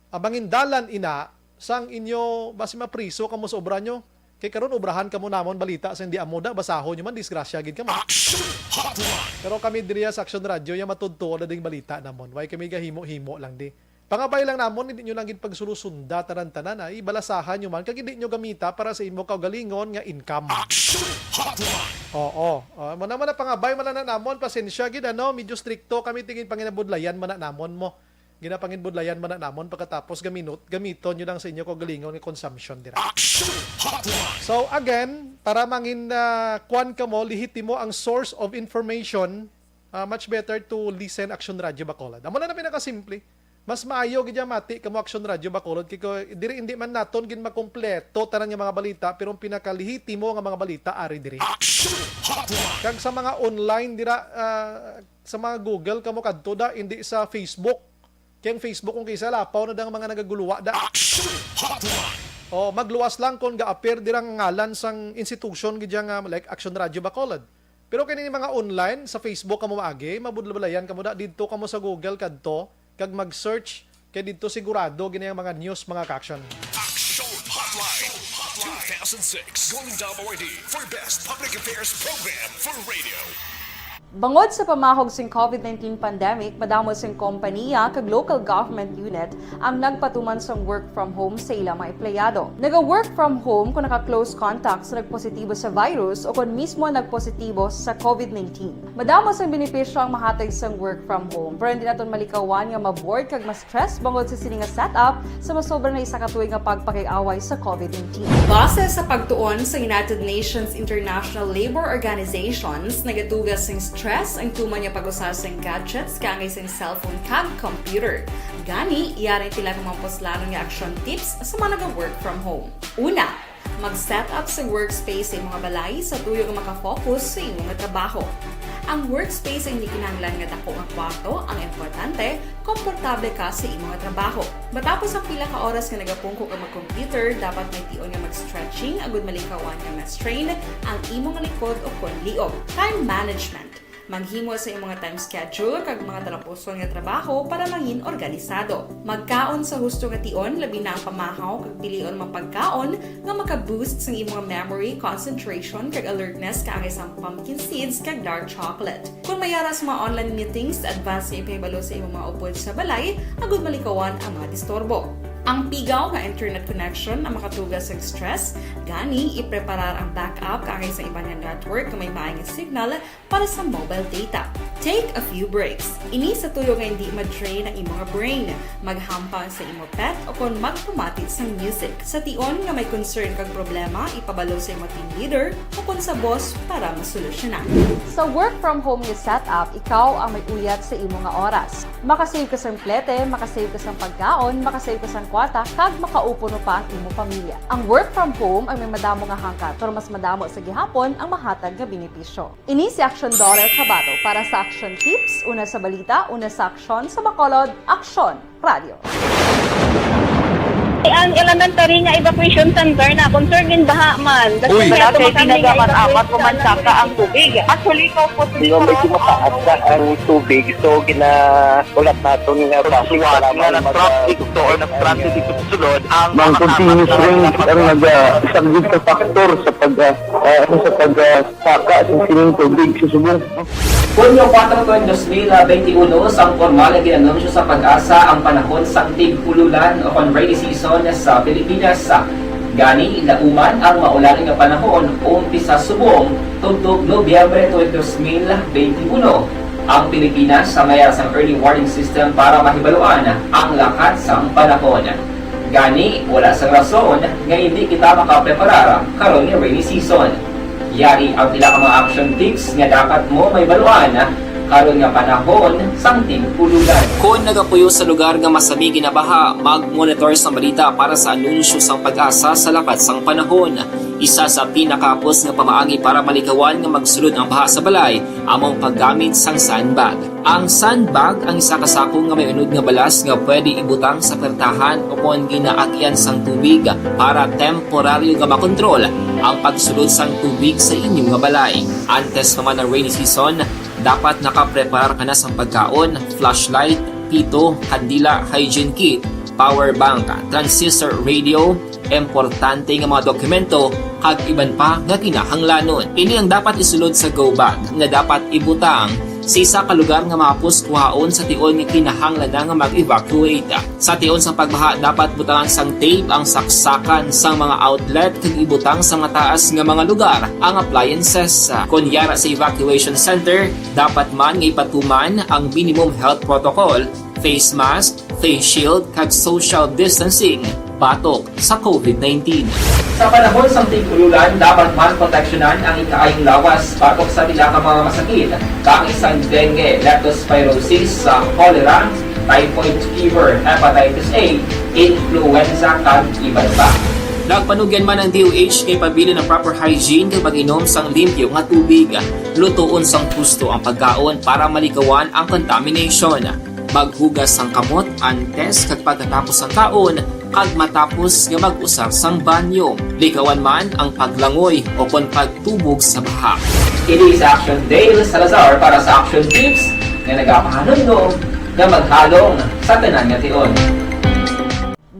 ah, mangin dalan ina, sang inyo, basi mapriso kamo sa obra nyo. Kay karon, obrahan kamo namon balita sa hindi amo da, basahon nyo man, disgrasya gid kamo. Action Hotline! Pero kami diri sa Action Radio, ya matudtuo na ding balita namon. Why kami gahimo-himo lang di? Pangabay lang namon, hindi nyo lang gid pagsulusunda tanan-tanan, ay balasahan nyo man, kag hindi nyo gamita para sa imo kaugalingon nga income. Action Hotline! Oo. Ah, mo naman na pangabay man na namon, pasensya gid, ano, medyo strikto kami, tingin panginabudlayan man na namon mo. Ginapanginbudlayan man na namon, pagkatapos gaminot, gamiton nyo lang sa inyo kaugalingon nga consumption dira. Action Hotline! So again, para mangin, ah, kwan kamo, lehitimo ang source of information, ah, much better to listen Action Radio Bacolod. Amo na na pinakasimple. Mas maayo gid ya mati kamo Action Radio Bacolod, kay ko, diri hindi man naton gid makompleto tanan nga mga balita, pero ang pinakalehitimo nga mga balita ari diri. Action Hotline! Kag sa mga online dira, ah, sa mga Google kamo kadto da, hindi sa Facebook. Kay ang Facebook kung kisa lapaw na dang mga nagaguluwa da. Action Hotline! Oh, magluwas lang kung ga-appear dira nga ngalan sang institution gid ya nga, like, Action Radio Bacolod. Pero kini mga online, sa Facebook kamo maagi, mabudlabalayan kamo da, didto kamo sa Google kadto, kag mag-search, kay didto sigurado gid ang mga news, mga ka-action. Action Hotline, two thousand six Golden Dome Awardee for Best Public Affairs Program for Radio. Bangod sa pamahog sing COVID nineteen pandemic, madamo sing kompaniya kag local government unit ang nagpatuman sang work from home sa ila mga empleyado. Naga-work from home kon naka-close contact sa nagpositibo sa virus o kon mismo nagpositibo sa COVID nineteen. Madamo sang benepisyo ang mahatag sang work from home, pero hindi naton malikawan nga ma-bored kag ma-stress bangod sa sini nga setup sa masobra na isa ka tuig nga pagpakig-away sa COVID nineteen. Base sa pagtuon sa United Nations International Labor Organizations, nagatuga sing stress ang tuman nga pag-usa sing gadgets kaangay sing cellphone kag computer. Gani, yari tila ka mga puslanon nga action tips sa mga naga-work from home. Una, mag-set up sa workspace sa imong balay sa tuyo nga makafocus sa imong trabaho. Ang workspace ay hindi kinahanglan nga dako nga kwarto, ang importante, komportable ka sa imong trabaho. Matapos ang pila ka oras nga nagapungko ka mag-computer, dapat may tion nga mag-stretching agud malikawan nga ma-strain ang imong likod o kon liog. Time management. Maghimo sa imong time schedule kag mga talapuson nga trabaho para mangin organisado. Magkaon sa husto nga tion, labi na ang pamahaw kag pilion mga pagkaon nga maka-boost sang imong memory, concentration, kag alertness kaangay sang pumpkin seeds kag dark chocolate. Kon may ara sa mga online meetings, advance nga ipahibalo sa imong mga upod sa balay agud malikawan ang mga disturbo. Ang pigaw nga internet connection ang makatuga sang stress, gani ipreparar ang backup kaangay sa iban nga network nga may maayo nga signal para sa mobile data. Take a few breaks. Ini sa tuyo nga hindi ma-drain ang imong brain. Maghampang sa imo pet o kon magpamati sang music. Sa tion nga may concern kag problema, ipabalo sa imo team leader o kon sa boss para masolusyonan. Sa work from home nga setup, ikaw ang may uyat sa imo nga oras. Makasave ka sang plete, makasave ka sang pagkaon, makasave ka sang kwarta, kag makaupod pa ang imo pamilya. Ang work from home ang may madamo nga hangkat, pero mas madamo sa gihapon ang mahatag nga benepisyo. Ini si Action Daughter Kabato para sa Action Tips, una sa balita, una sa aksyon, sa Bacolod, Action Radio. Ang elementary nga evacuation center na, concern din baha man. Uy, wala kay tinaga man apat ko man saka ang tubig. Actually, ko po, medyo mataas na ang tubig. So, gina-, ulat naton nga basi nga nag-traffic to or nag-transit dito sa sulod ang mga continuous rain ang naga-, isa gid ka factor sa pag, ah, ah, ano, sa pag, ah, saka sa sining tubig sa subong. Hunyo kuwatro, dos mil benti uno, sang pormal nga gin-anunsyo sa PAGASA ang panahon sang tig-ululan o kon rainy season sa Pilipinas. Gani, lauman ang maulan nga panahon umpisa subong tubtob Nobyembre tuig dos mil benti uno. Ang Pilipinas sa mayara sang early warning system para mahibaluan ang lakat sang panahon. Gani, wala sang rason nga hindi kita makapreparar karon nga rainy season. Yari ang pila ka mga action tips nga dapat mo mahibaluan karon nga panahon sang tig-ululan. Kon nagapuyo sa lugar nga masami ginabaha, mag-monitor sang balita para sa anunsyo sang PAGASA sa lakat sang panahon. Isa sa pinakahapos nga pamaagi para malikawan nga magsulod ang baha sa balay amo ang paggamit sang sandbag. Ang sandbag ang isa ka sako nga may unod nga balas nga pwede ibutang sa pertahan o kon ginaagyan sang tubig para temporaryo nga makontrol ang pagsulod sang tubig sa inyo nga balay. Antes pa man ang rainy season, dapat nakapreparar ka na sang pagkaon, flashlight, pito, kandila, hygiene kit, power bank, transistor radio, importante nga mga dokumento, kag iban pa nga kinahanglanon. Ini ang dapat isulod sa go bag nga dapat ibutang sa isa ka lugar nga mahapos kuhaon sa tion nga kinahanglan na nga mag-evacuate. Sa tion sang pagbaha, dapat butangan sang tape ang saksakan sang mga outlet kag ibutang sa mataas nga mga lugar ang appliances. Kon yara sa evacuation center, dapat man nga ipatuman ang minimum health protocol, face mask, face shield, kag social distancing batok sa COVID nineteen. Sa panahon sang tig-ululan, dapat man proteksyonan ang ikaayong lawas batok sa pila ka mga masakit, kaangay sang dengue, leptospirosis, sa cholera, typhoid fever, hepatitis A, influenza, kag iban pa. Nagpanugyan man ang D O H nga ipabilin ang proper hygiene kag pag-inom sang limpyo nga tubig. Lutoon sang husto ang pagkaon para malikawan ang contamination. Maghugas sang kamot antes kag pagkatapos sang kaon, kag matapos nga mag-usar sang banyo. Likawan man ang paglangoy o kon pagtubog sa baha. Ini si Action Dale Salazar para sa Action Tips nga nagapahanumdom nga maghalong sa tanan nga tion.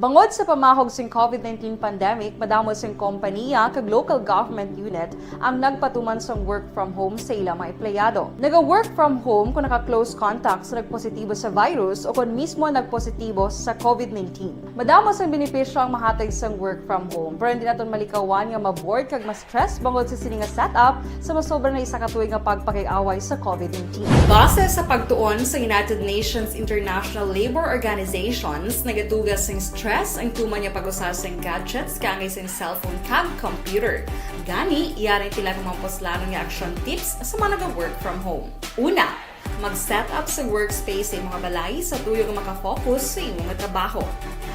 Bangod sa pamahog sing COVID nineteen pandemic, madamo sing kompaniya kag local government unit ang nagpatuman sang work from home sa ila mga empleyado. Naga-work from home kung naka-close contact sa nagpositibo sa virus o kon mismo nagpositibo sa COVID nineteen. Madamo sang benepisyo ang mahatag sang work from home, pero hindi naton malikawan nga ma-bored kag ma-stress bangod sa sini nga setup sa masobra na isa ka tuig nga pagpakig-away sa COVID nineteen. Base sa pagtuon sa United Nations International Labor Organizations, nagatuga sing stress ang tuman nga pag-usa sing gadgets kaangay sing cellphone kag computer. Gani, yari ang pila ka mga puslanon nga action tips sa mga naga-work from home. Una, mag-set up sa workspace sa imong balay sa tuyo nga makafocus sa imong trabaho.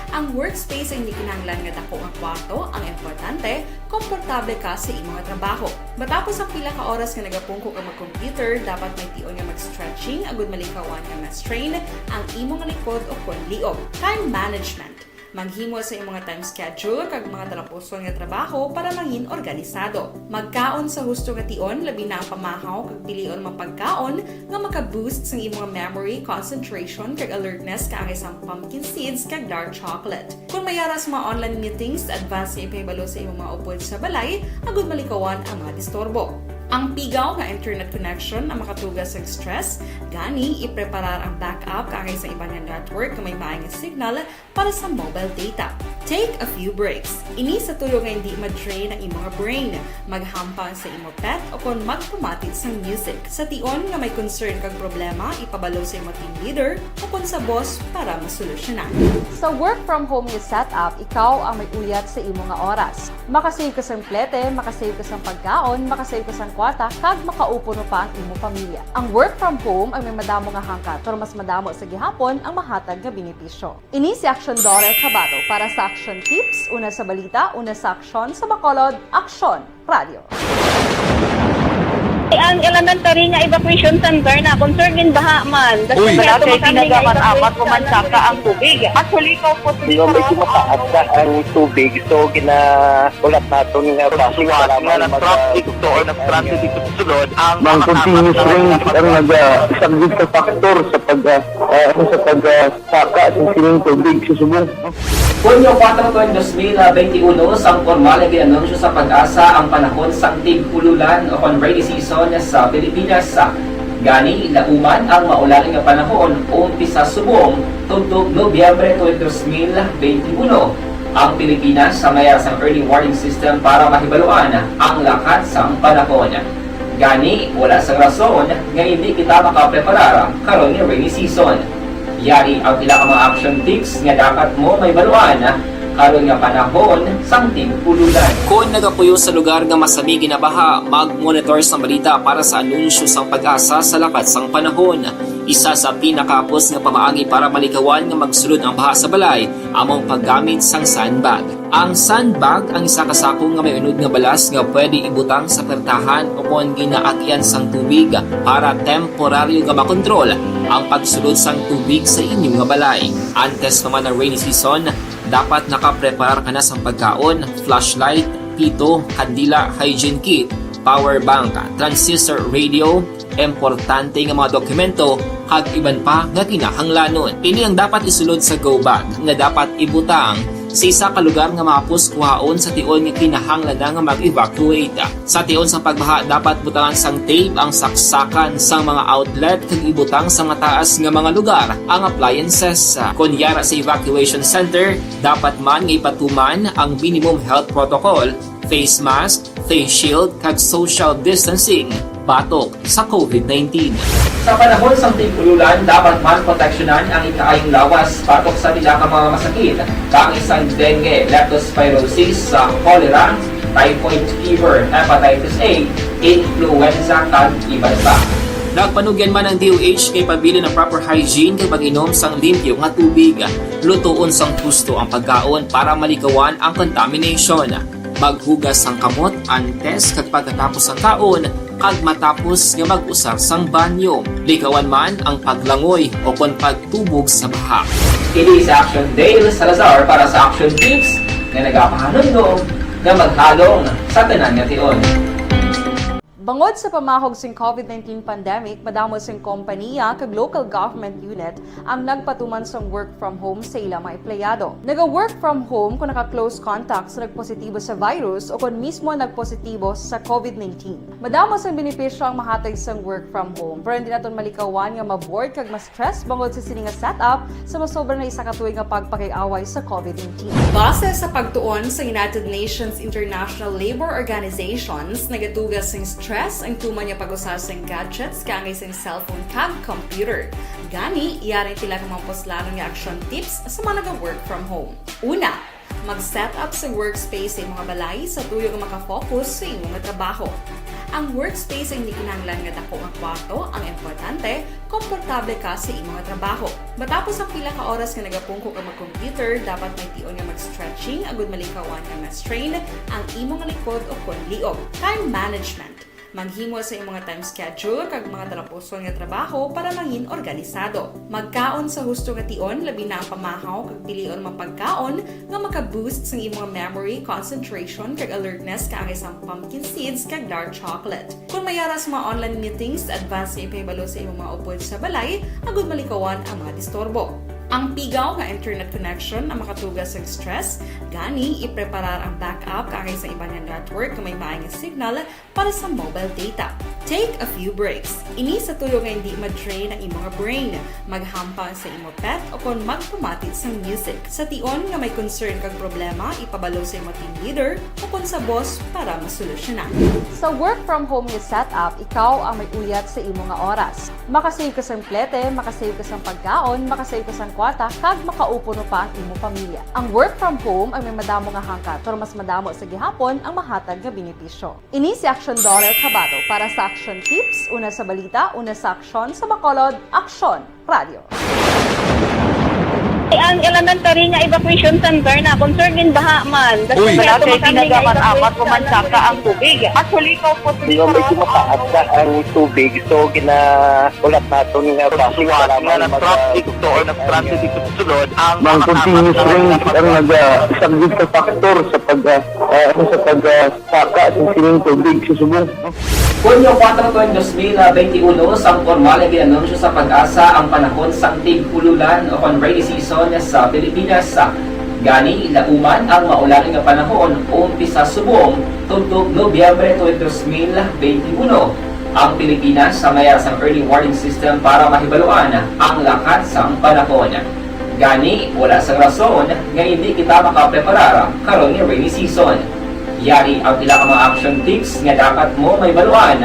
Ang workspace ay hindi kinahanglan nga dako nga kwarto, ang importante, komportable ka sa imong trabaho. Matapos ang pila ka oras nga nagapungko ka mag-computer, dapat may tion nga mag-stretching agud malikawan nga ma-strain ang imong likod o kon liog. Time management. Maghimo sa imong time schedule kag mga talapuson nga trabaho para mangin organisado. Magkaon sa husto nga tion, labi na ang pamahaw kag pilion mga pagkaon nga maka-boost sang imong memory, concentration, kag alertness kaangay sang pumpkin seeds kag dark chocolate. Kon may ara sa mga online meetings, advance nga ipahibalo sa imong mga upod sa balay agud malikawan ang mga disturbo. Ang pigaw nga internet connection ang makatuga sang stress, gani ipreparar ang backup kaangay sa iban nga network nga may maayo nga signal para sa mobile data. Take a few breaks. Ini sa tuyo nga hindi ma-drain ang imong brain. Maghampang sa imo pet o kon magpamati sang music. Sa tion nga may concern kag problema, ipabalo sa imo team leader o kon sa boss para masolusyonan. Sa work from home nga setup, ikaw ang may uyat sa imo nga oras. Makasave ka sang plete, makasave ka sang pagkaon, makasave ka sang kwarta, kag makaupuno pa ang imo pamilya. Ang work from home ay may madamo nga hangkat, pero mas madamo sa gihapon ang mahatag nga benepisyo. Ini si Aksyon Dore Cabato para sa Aksyon Tips, una sa balita, una sa aksyon, sa Bacolod, Aksyon Radio. Ang elementary nga evacuation center na concern din baha man. Uy. Malaki, tinaga man, apat ko man saka ang tubig. Actually, ikaw po, medyo mataas na ang tubig. So, gina-, ulat naton nga base nga nag-traffic to or nag-transit dito sa sulod, ang mga continuous rain ang naga-, subject sa factor sa pag, ah, ah, sa pag, ah, saka sa sining tubig sa subong. Hunyo kuwatro tuig dos mil benti uno, sang pormal nga gin-anunsyo sa PAGASA ang panahon sang tig-ululan o kon rainy season sa Pilipinas. Gani, lauman ang maulan nga panahon, umpisa subong tubtob Nobyembre tuig dos mil benti uno. Ang Pilipinas sa mayara sang early warning system para mahibaluan ang lakat sang panahon. Gani, wala sang rason nga indi kita makapreparar karon nga rainy season. Yari ang pila ka mga action tips nga dapat mo mahibaluan karon nga panahon sang tig-ululan. Kon nagapuyo sa lugar nga masami ginabaha, mag-monitor sang balita para sa anunsyo sang PAGASA sa lakat sang panahon. Isa sa pinakahapos nga pamaagi para malikawan nga magsulod ang baha sa balay amo ang paggamit sang sandbag. Ang sandbag ang isa ka sako nga may unod nga balas nga pwede ibutang sa pertahan o kon ginaagyan sang tubig para temporaryo nga makontrol ang pagsulod sang tubig sa inyo nga balay. Antes pa man ang rainy season, dapat nakapreparar ka na sang pagkaon, flashlight, pito, kandila, hygiene kit, power bank, transistor radio, importante nga mga dokumento, kag iban pa nga kinahanglanon. Ini ang dapat isulod sa go bag nga dapat ibutang sa isa ka lugar nga mahapos kuhaon sa tion nga kinahanglan na nga mag-evacuate. Sa tion sa pagbaha, dapat butangan sang tape ang saksakan sang mga outlet kag ibutang sa mataas nga mga lugar ang appliances. Kon yara sa evacuation center, dapat man nga ipatuman ang minimum health protocol, face mask, face shield, kag social distancing batok sa covid nineteen. Sa panahon sang tig-ululan, dapat man proteksyonan ang ikaayong lawas batok sa pila ka mga masakit, kaangay sang dengue, leptospirosis, sa cholera, typhoid fever, hepatitis A, influenza, kag iban pa. Nagpanugyan man ang D O H kay pabilin ang proper hygiene kag pag-inom sang limpyo nga tubig. Lutoon sang husto ang pagkaon para malikawan ang contamination. Maghugas sang kamot antes kag pagkatapos sang kaon kag matapos nga mag-usar sang banyo. Likawan man ang paglangoy o kon pagtubog sa baha. Kini si Action Dale Salazar para sa Action Tips nga nagapahanumdom nga maghalong sa tanan nga tion. Bangod sa pamahog sing covid nineteen pandemic, madamo sing kompaniya kag local government unit ang nagpatuman sang work from home sa ila mga empleyado. Naga-work from home kon naka-close contact sa nagpositibo sa virus o kon mismo nagpositibo sa covid nineteen. Madamo sang benepisyo ang mahatag sang work from home, pero hindi naton malikawan nga ma-bored kag ma-stress bangod sa sini nga setup sa masobra na isa ka tuig nga pagpakig-away sa covid nineteen. Base sa pagtuon sa United Nations International Labor Organizations, nagatuga sing stress ang tuman nga pag-usar sing gadgets kaangay sing cellphone kag computer. Gani, yari ang pila ka mga puslanon nga action tips sa mga naga-work from home. Una, mag-set up sa workspace sa imong balay sa tuyo nga maka-focus sa imong trabaho. Ang workspace ay hindi kinahanglan nga dako nga kwarto ang importante, komportable ka sa imong trabaho. Matapos ang pila ka oras nga nagapungko ka mag-computer, dapat may tion nga mag-stretching agud malikawan nga ma-strain ang imong likod o kon liog. Time management. Maghimo sa imong time schedule kag mga talapuson nga trabaho para mangin organisado. Magkaon sa husto nga tion, labi na ang pamahaw kag pilion mga pagkaon nga maka-boost sang imong memory, concentration, kag alertness kaangay sang pumpkin seeds kag dark chocolate. Kon may ara sa mga online meetings, advance nga ipahibalo sa imong mga upod sa balay agud malikawan ang mga disturbo. Ang pigaw nga internet connection ang makatuga sang stress, gani ipreparar ang backup kaangay sa iban nga network nga may maayo nga signal para sa mobile data. Take a few breaks. Ini sa tuyo nga hindi ma-drain ang imo nga brain. Maghampang sa imo pet o kon magpamati sang music. Sa tion nga may concern kag problema, ipabalo sa imo team leader o kon sa boss para masolusyonan. Sa work from home nga setup, ikaw ang may uyat sa imo nga oras. Makasave ka sang plete, makasave ka sang pagkaon, makasave ka sang kwarta, kag makaupuno pa ang imo pamilya. Ang work from home ang may madamo nga hangkat, pero mas madamo sa gihapon ang mahatag nga benepisyo. Ini si Action Dollar Kabato para sa Action Tips, una sa balita, una sa aksyon, sa Bacolod, Aksyon Radio. Ang elementary nga evacuation center na concerned din baha man. Uy, wala kay tinaga man apat ko man saka ang tubig. Actually, ikaw po, di ba, may tumataas na ang tubig, so ginaulat naton nga basi nga mag- nag-traffic to or nag-transit dito sa sulod ang mga continuous rain ang nag-, ah, isang sa factor sa pag, ah, ah, ano, sa pag, ah, saka sa sining tubig sa subong. Hunyo kuwatro tuig dos mil benti uno, sang pormal nga gin-anunsyo sa PAGASA ang panahon sang tig-ululan o kon rainy season sa Pilipinas. Gani, lauman ang maulan nga panahon umpisa subong tubtob Nobyembre tuig dos mil benti uno. Ang Pilipinas may ara sang early warning system para mahibaluan ang lakat sang panahon. Gani, wala sang rason nga indi kita makapreparar karon nga rainy season. Yari ang pila ka mga action tips nga dapat mo mahibaluan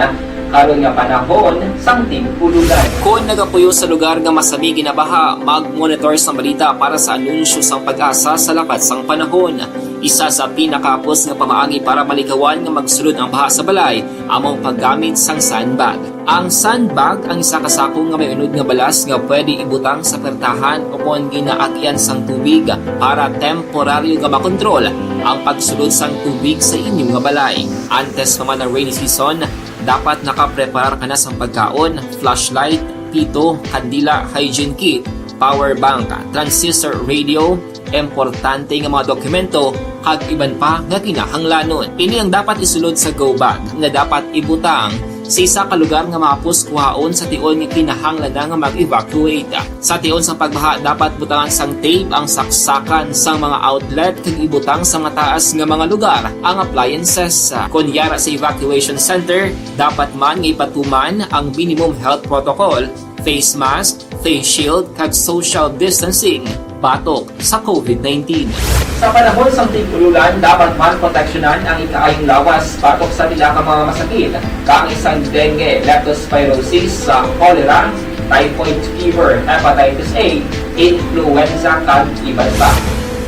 Karon nga panahon sang tig-ululan. Kon nagapuyo sa lugar nga masami ginabaha, mag-monitor sang balita para sa anunsyo sang PAGASA sa lakat sang panahon. Isa sa pinakahapos nga pamaagi para malikawan nga magsulod ang baha sa balay amo ang paggamit sang sandbag. Ang sandbag ang isa ka sako nga may unod nga balas nga pwede ibutang sa pertahan o kon ginaagian sang tubig para temporaryo nga makontrol ang pagsulod sang tubig sa inyo nga balay. Antes pa man ang rainy season, dapat nakapreparar ka na sang pagkaon, flashlight, pito, kandila, hygiene kit, power bank, transistor radio, importante nga mga dokumento, kag iban pa nga kinahanglanon. Ini ang dapat isulod sa go bag nga dapat ibutang sa isa ka lugar nga mahapos kuhaon sa tion nga kinahanglan na nga mag-evacuate. Sa tion sa pagbaha, dapat butangan sang tape ang saksakan sang mga outlet kag ibutang sa mataas nga mga lugar ang appliances. Kon yara sa evacuation center, dapat man nga ipatuman ang minimum health protocol, face mask, face shield, kag social distancing batok sa COVID nineteen. Sa panahon sang tig-ululan, dapat man proteksyonan ang ikaayong lawas batok sa pila ka mga masakit, kaangay sang dengue, leptospirosis, sa cholera, typhoid fever, hepatitis A, influenza, kag iban pa.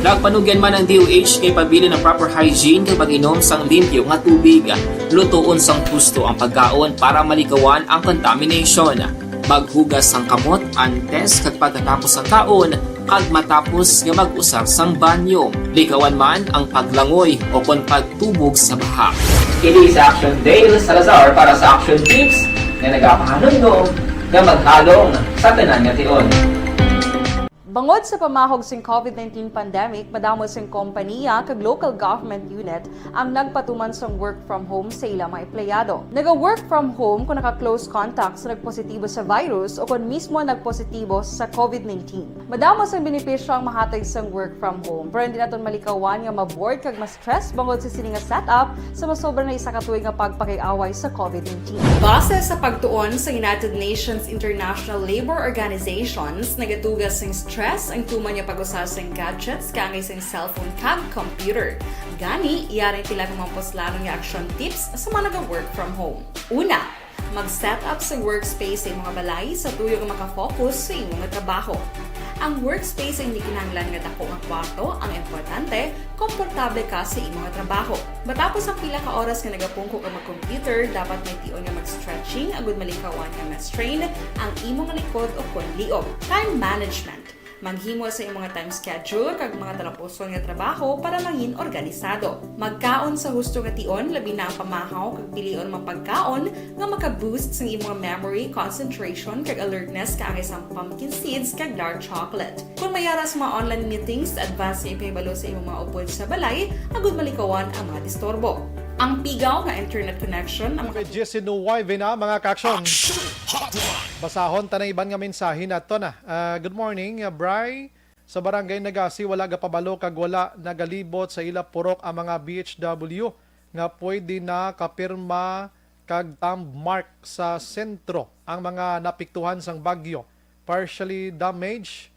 Nagpanugyan man ang D O H kay pabilin ang proper hygiene kag pag-inom sang limpyo nga tubig. Lutoon sang husto ang pagkaon para malikawan ang contamination. Maghugas sang kamot antes kag pagkatapos sang kaon kag matapos nga mag-usar sang banyo. Likawan man ang paglangoy o kon pagtubog sa baha. Kini si Action Dale Salazar para sa Action Tips nga nagapahanumdom nga maghalong sa tanan nga tion. Bangod sa pamahog sing COVID nineteen pandemic, madamo sing kompaniya kag local government unit ang nagpatuman sang work from home sa ila mga empleyado. Naga-work from home kung naka-close contact sa nagpositibo sa virus o kon mismo nagpositibo sa COVID nineteen. Madamo sang benepisyo ang mahatag sang work from home, pero hindi naton malikawan nga ma-bored kag ma-stress bangod sa sini nga setup sa masobra na isa ka tuig nga pagpakig-away sa COVID nineteen. Base sa pagtuon sa United Nations International Labour Organizations, nagatuga sing stress ang tuman nga pag-usa sing gadgets kaangay sing cellphone kag computer. Gani, yari ang pila ka mga puslanon nga action tips sa mga naga-work from home. Una, mag-set up sa workspace sa imong balay sa tuyo nga makafocus sa imong trabaho. Ang workspace ay hindi kinahanglan nga dako nga kwarto ang importante, komportable ka sa imong trabaho. Matapos ang pila ka oras nga nagapungko ka mag-computer, dapat may tion nga mag-stretching agud malikawan nga ma-strain ang imong likod o kon liog. Time management. Maghimo sa imong time schedule kag mga talapuson nga trabaho para mangin organisado. Magkaon sa husto nga tion, labi na ang pamahaw kag pilion mga pagkaon nga maka-boost sang imong memory, concentration, kag alertness kaangay sang pumpkin seeds kag dark chocolate. Kung may ara sa mga online meetings, advance nga ipahibalo sa imong mga upod sa balay agud malikawan ang mga disturbo. Ang pigaw nga internet connection ang maka- Number diecinuebe na, mga ka-action. Action Hotline. Basahon ta na iban nga mensahe nato na. Ah, good morning, ah, Bri. Sa Barangay Nagasi, wala gapabalo kag wala nagalibot sa ila purok ang mga B H W nga pwede na kapirma kag thumb mark sa sentro ang mga napiktuhan sang bagyo. Partially damaged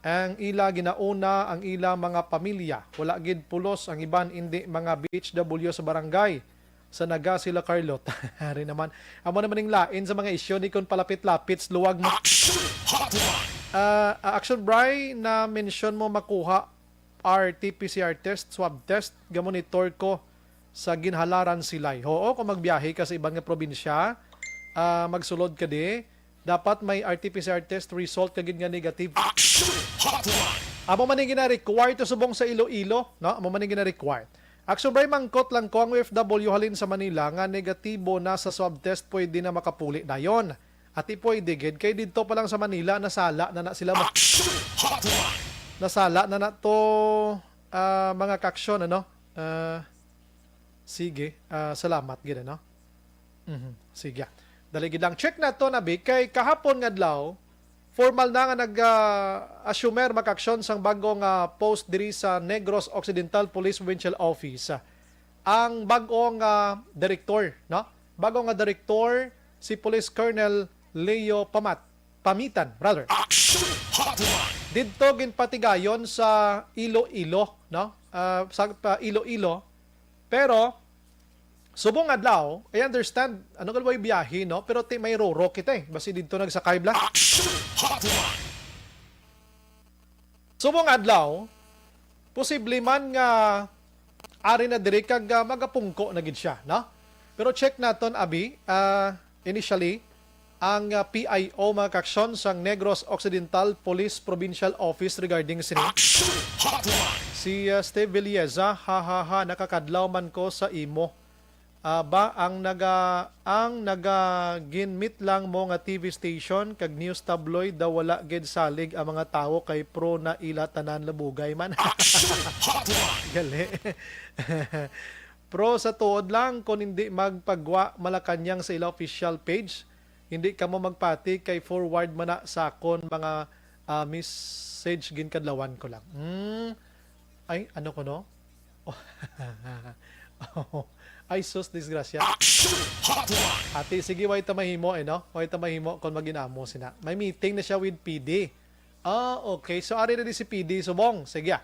ang ila ginauna, ang ila mga pamilya. Wala gid pulos ang iban, indi mga B H W sa barangay sa Nagasi, La Carlota. Ari naman. Amo naman ning lain sa mga isyu ni kon palapit-lapit sa luwag mo. Action Hotline. Ah, ah, Action Bri, na-mention mo makuha R T P C R test, swab test, ga-monitor ko sa Ginhalaran, Silay. Oo, kung magbiyahe ka sa iban nga probinsya, ah, magsulod ka di, dapat may R T P C R test result ka gid nga negative. Action Hotline. Amo man ang gina-require to subong sa Iloilo, no? Amo man ang gina-require. Action Bri, mangkot lang ko, ang O F W halin sa Manila nga negatibo na sa swab test, pwede na makapuli dayon. Ati pwede gid, kay didto pa lang sa Manila, nasala na na sila. Action Hotline. Nasala na na to, ah, mga ka-action, ano? Ah, sige, ah, salamat gid, ano? Mhm, sige. Dali gid lang. Check nato na, Bi, kay kahapon nga adlaw, formal na nga nag, ah, assumer, mga ka-action, sang bag-o nga post diri sa Negros Occidental Police Provincial Office. Ang bag-o nga direktor, no? Bag-o nga direktor, si Police Colonel Leo Pamat, Pamitan, rather. Action Hotline. Didto ginpatigayon sa Iloilo, no? Ah, sa, pa Iloilo. Pero, Subong adlaw, I understand, ano galway biyahe, no? Pero ti may roro kita eh. Basi didto nagsakay bla. Action Hotline! Subong adlaw, posible man nga ari na diri kag, ah, magapungko na gid siya, no? Pero check naton, abi, ah, initially, ang, ah, P I O, mga kaaksyon, sang Negros Occidental Police Provincial Office regarding sini. Action Hotline! Si, ah, Steve Villeza, ha, ha, ha, nakakadlaw man ko sa imo. Ah, ba ang naga ang naga ginmit lang mo nga T V station kag news tabloid daw wala gid salig ang mga tawo kay pro na ila tanan labugay man. Action Hotline! Gali. Pro sa tuod lang, kung hindi magpagwa Malacañang sa ila official page, hindi kamo magpati kay forward man na sa akon mga, ah, message, ginkadlawan ko lang. Hmm. Ay, ano ko, no? Ay, sus, disgrasya. Action Hotline! Ati, sige, way ta mahimo, eh, no? Way ta mahimo kung maginamo sina. May meeting na siya with P D. Ah, okay. So, ari na di si P D subong. Sige, ah.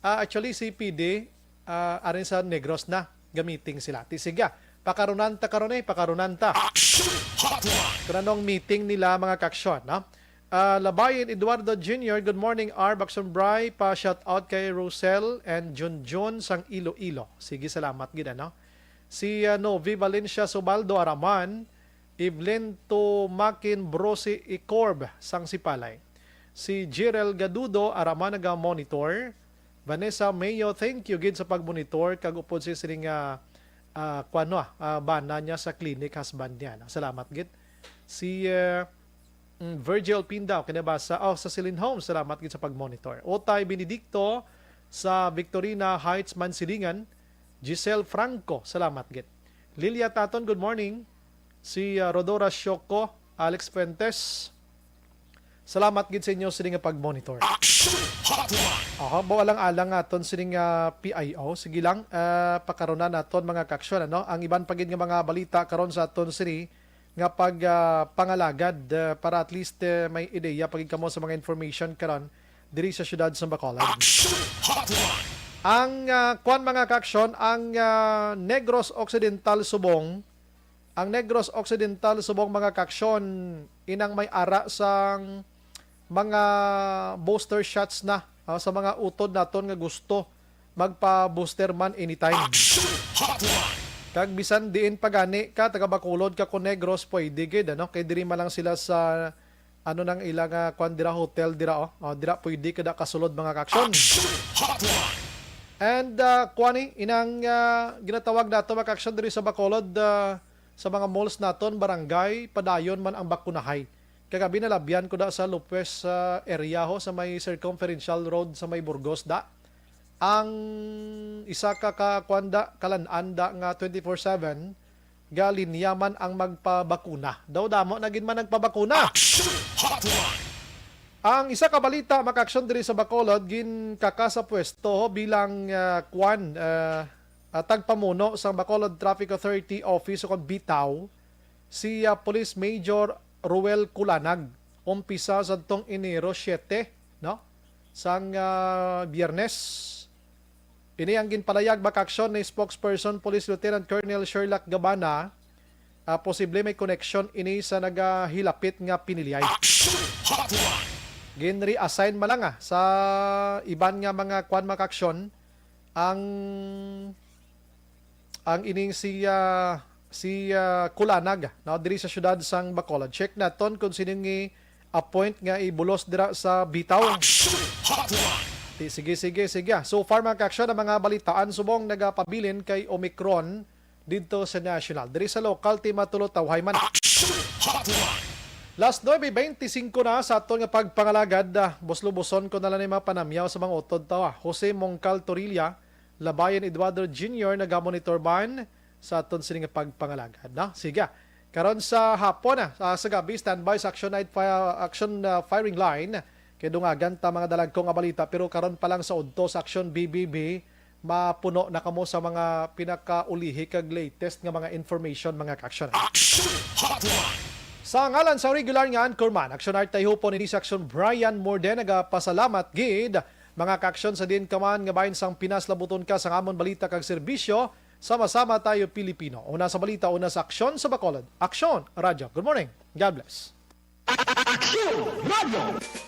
Ah, actually, si P D, ah, ari sa Negros na. Gamiting sila. Ti, sige, ah. Pakarunan ta karon, eh. Pakarunan ta. Action Hotline! Kung anong meeting nila, mga kaaksyon, no? Ah, Labayan Eduardo Junior, good morning, R, Bakson Bry, pa shout out kay Rosel and Junjun sang Iloilo. Sige, salamat gid, ano? Si, ah, Novi Valencia Subaldo, araman, Evelyn Tumakin Brosi Icorb sang Sipalay. Si Jirel Gadudo, araman, naga-monitor. Vanessa Mayo, thank you gid sa pag-monitor kag upod si sining, ah, ah, kuwan, no, ah, bana niya sa clinic, husband niya, no? Salamat gid. Si, ah, Mm, Virgil Pindao, kinabasa, oh, sa Celine Homes, salamat gid sa pag-monitor. Otay Benedicto sa Victorina Heights, Mansilingan. Giselle Franco, salamat gid. Lilia Taton, good morning. Si, ah, Rodora Shoko, Alex Fuentes, salamat gid sa inyo sini nga pag-monitor. Action Hotline! Aha, baw alang-alang aton sini nga P I O. Sige lang, ah, pakarunan naton mga kaaksyon, ano? Ang iban pa gid nga mga balita karon sa aton sini nga pag, ah, pangalagad, ah, para at least, eh, may ideya pa gid kamo sa mga information karon diri sa siyudad sa Bacolod. Action Hotline! Ang, ah, kwan, mga kaaksyon, ang, ah, Negros Occidental subong, ang Negros Occidental subong, mga kaaksyon, inang may ara sang mga booster shots na, ah, sa mga utod naton nga gusto magpa-booster man anytime. Action Hotline! Kag bisan diin pa gani ka, taga Bacolod ka, kon Negros, pwede gid, ano? Kay diri man lang sila sa, ano, nang ila nga, kwan, dira, hotel dira, oh. Oh, dira pwede ka da kasulod, mga kaaksyon. Action Hotline! And, ah, kwan, eh, inang, ah, ginatawag nato, mga kaaksyon, diri sa Bacolod, ah, sa mga malls naton, barangay, padayon man ang bakunahay. Kagabi nalabyan ko da sa Lopez, ah, area ho, sa may Circumferential Road sa may Burgos da. Ang isa ka, ka kwan da, kalan-an da nga twenty-four seven, galinya man ang magpabakuna. Daw damo na gid man nagpabakuna. Action Hotline! Ang isa ka balita, mga kaaksyon, diri sa Bacolod, ginkaka sa pwesto bilang, ah, kwan, ah, ah, tagpamuno sang Bacolod Traffic Authority Office o kon BTAW, si, ah, Police Major Ruel Culanag, umpisa sadtong Enero siete, no? Sang, ah, Biyernes. Ini ang ginpalayag, mga kaaksyon, ni Spokesperson Police Lieutenant Colonel Sherlock Gabana. Ah, posible may koneksyon ini sa nagahilapit nga pinilyay. Action Hotline! Gin-reassign man lang, ah, sa iban nga mga kwan, mga kaaksyon, ang ang ining si, ah, si, ah, Kulanag, no, diri sa siyudad sang Bacolod. Check naton kung sino nga appoint nga ibulos dira sa BTAW. Action Hotline! Ti, sige, sige, sige. So far, mga kaaksyon, ang mga balitaan subong nagapabilin kay Omicron didto sa national. Diri sa lokal, ti matulotawhay man. Action Hotline! Las nuebe beintisinko na sa aton nga pagpangalagad. Ah, buslubuson ko na lang ni mga panamyaw sa mga utod tawa. Jose Mongcal Torilla, Labayan Eduardo Junior nagamonitor man sa aton sini nga pagpangalagad, no? Sige. Karon sa hapon, ah, sa, sa gabi, standby sa Action Night Fire, Action, ah, Firing Line. Kay dungagan ta mga dalagko nga balita, pero karon pa lang sa udto sa Action B B B, mapuno na kamo sa mga pinakaulihi kag latest nga mga information, mga kaaksyon. Action Hotline! Sa ngalan sa regular nga anchorman, Action Art Tayhupon, ini sa Action Brian Morde, nagapasalamat gid, mga kaaksyon, sa diin ka man nga bahin sang Pinas, labuton ka sang amon balita kag serbisyo Sama-sama tayo, Pilipino. Una sa balita, una sa aksyon sa Bacolod. Aksyon, Radyo. Good morning. God bless. Aksyon Radio!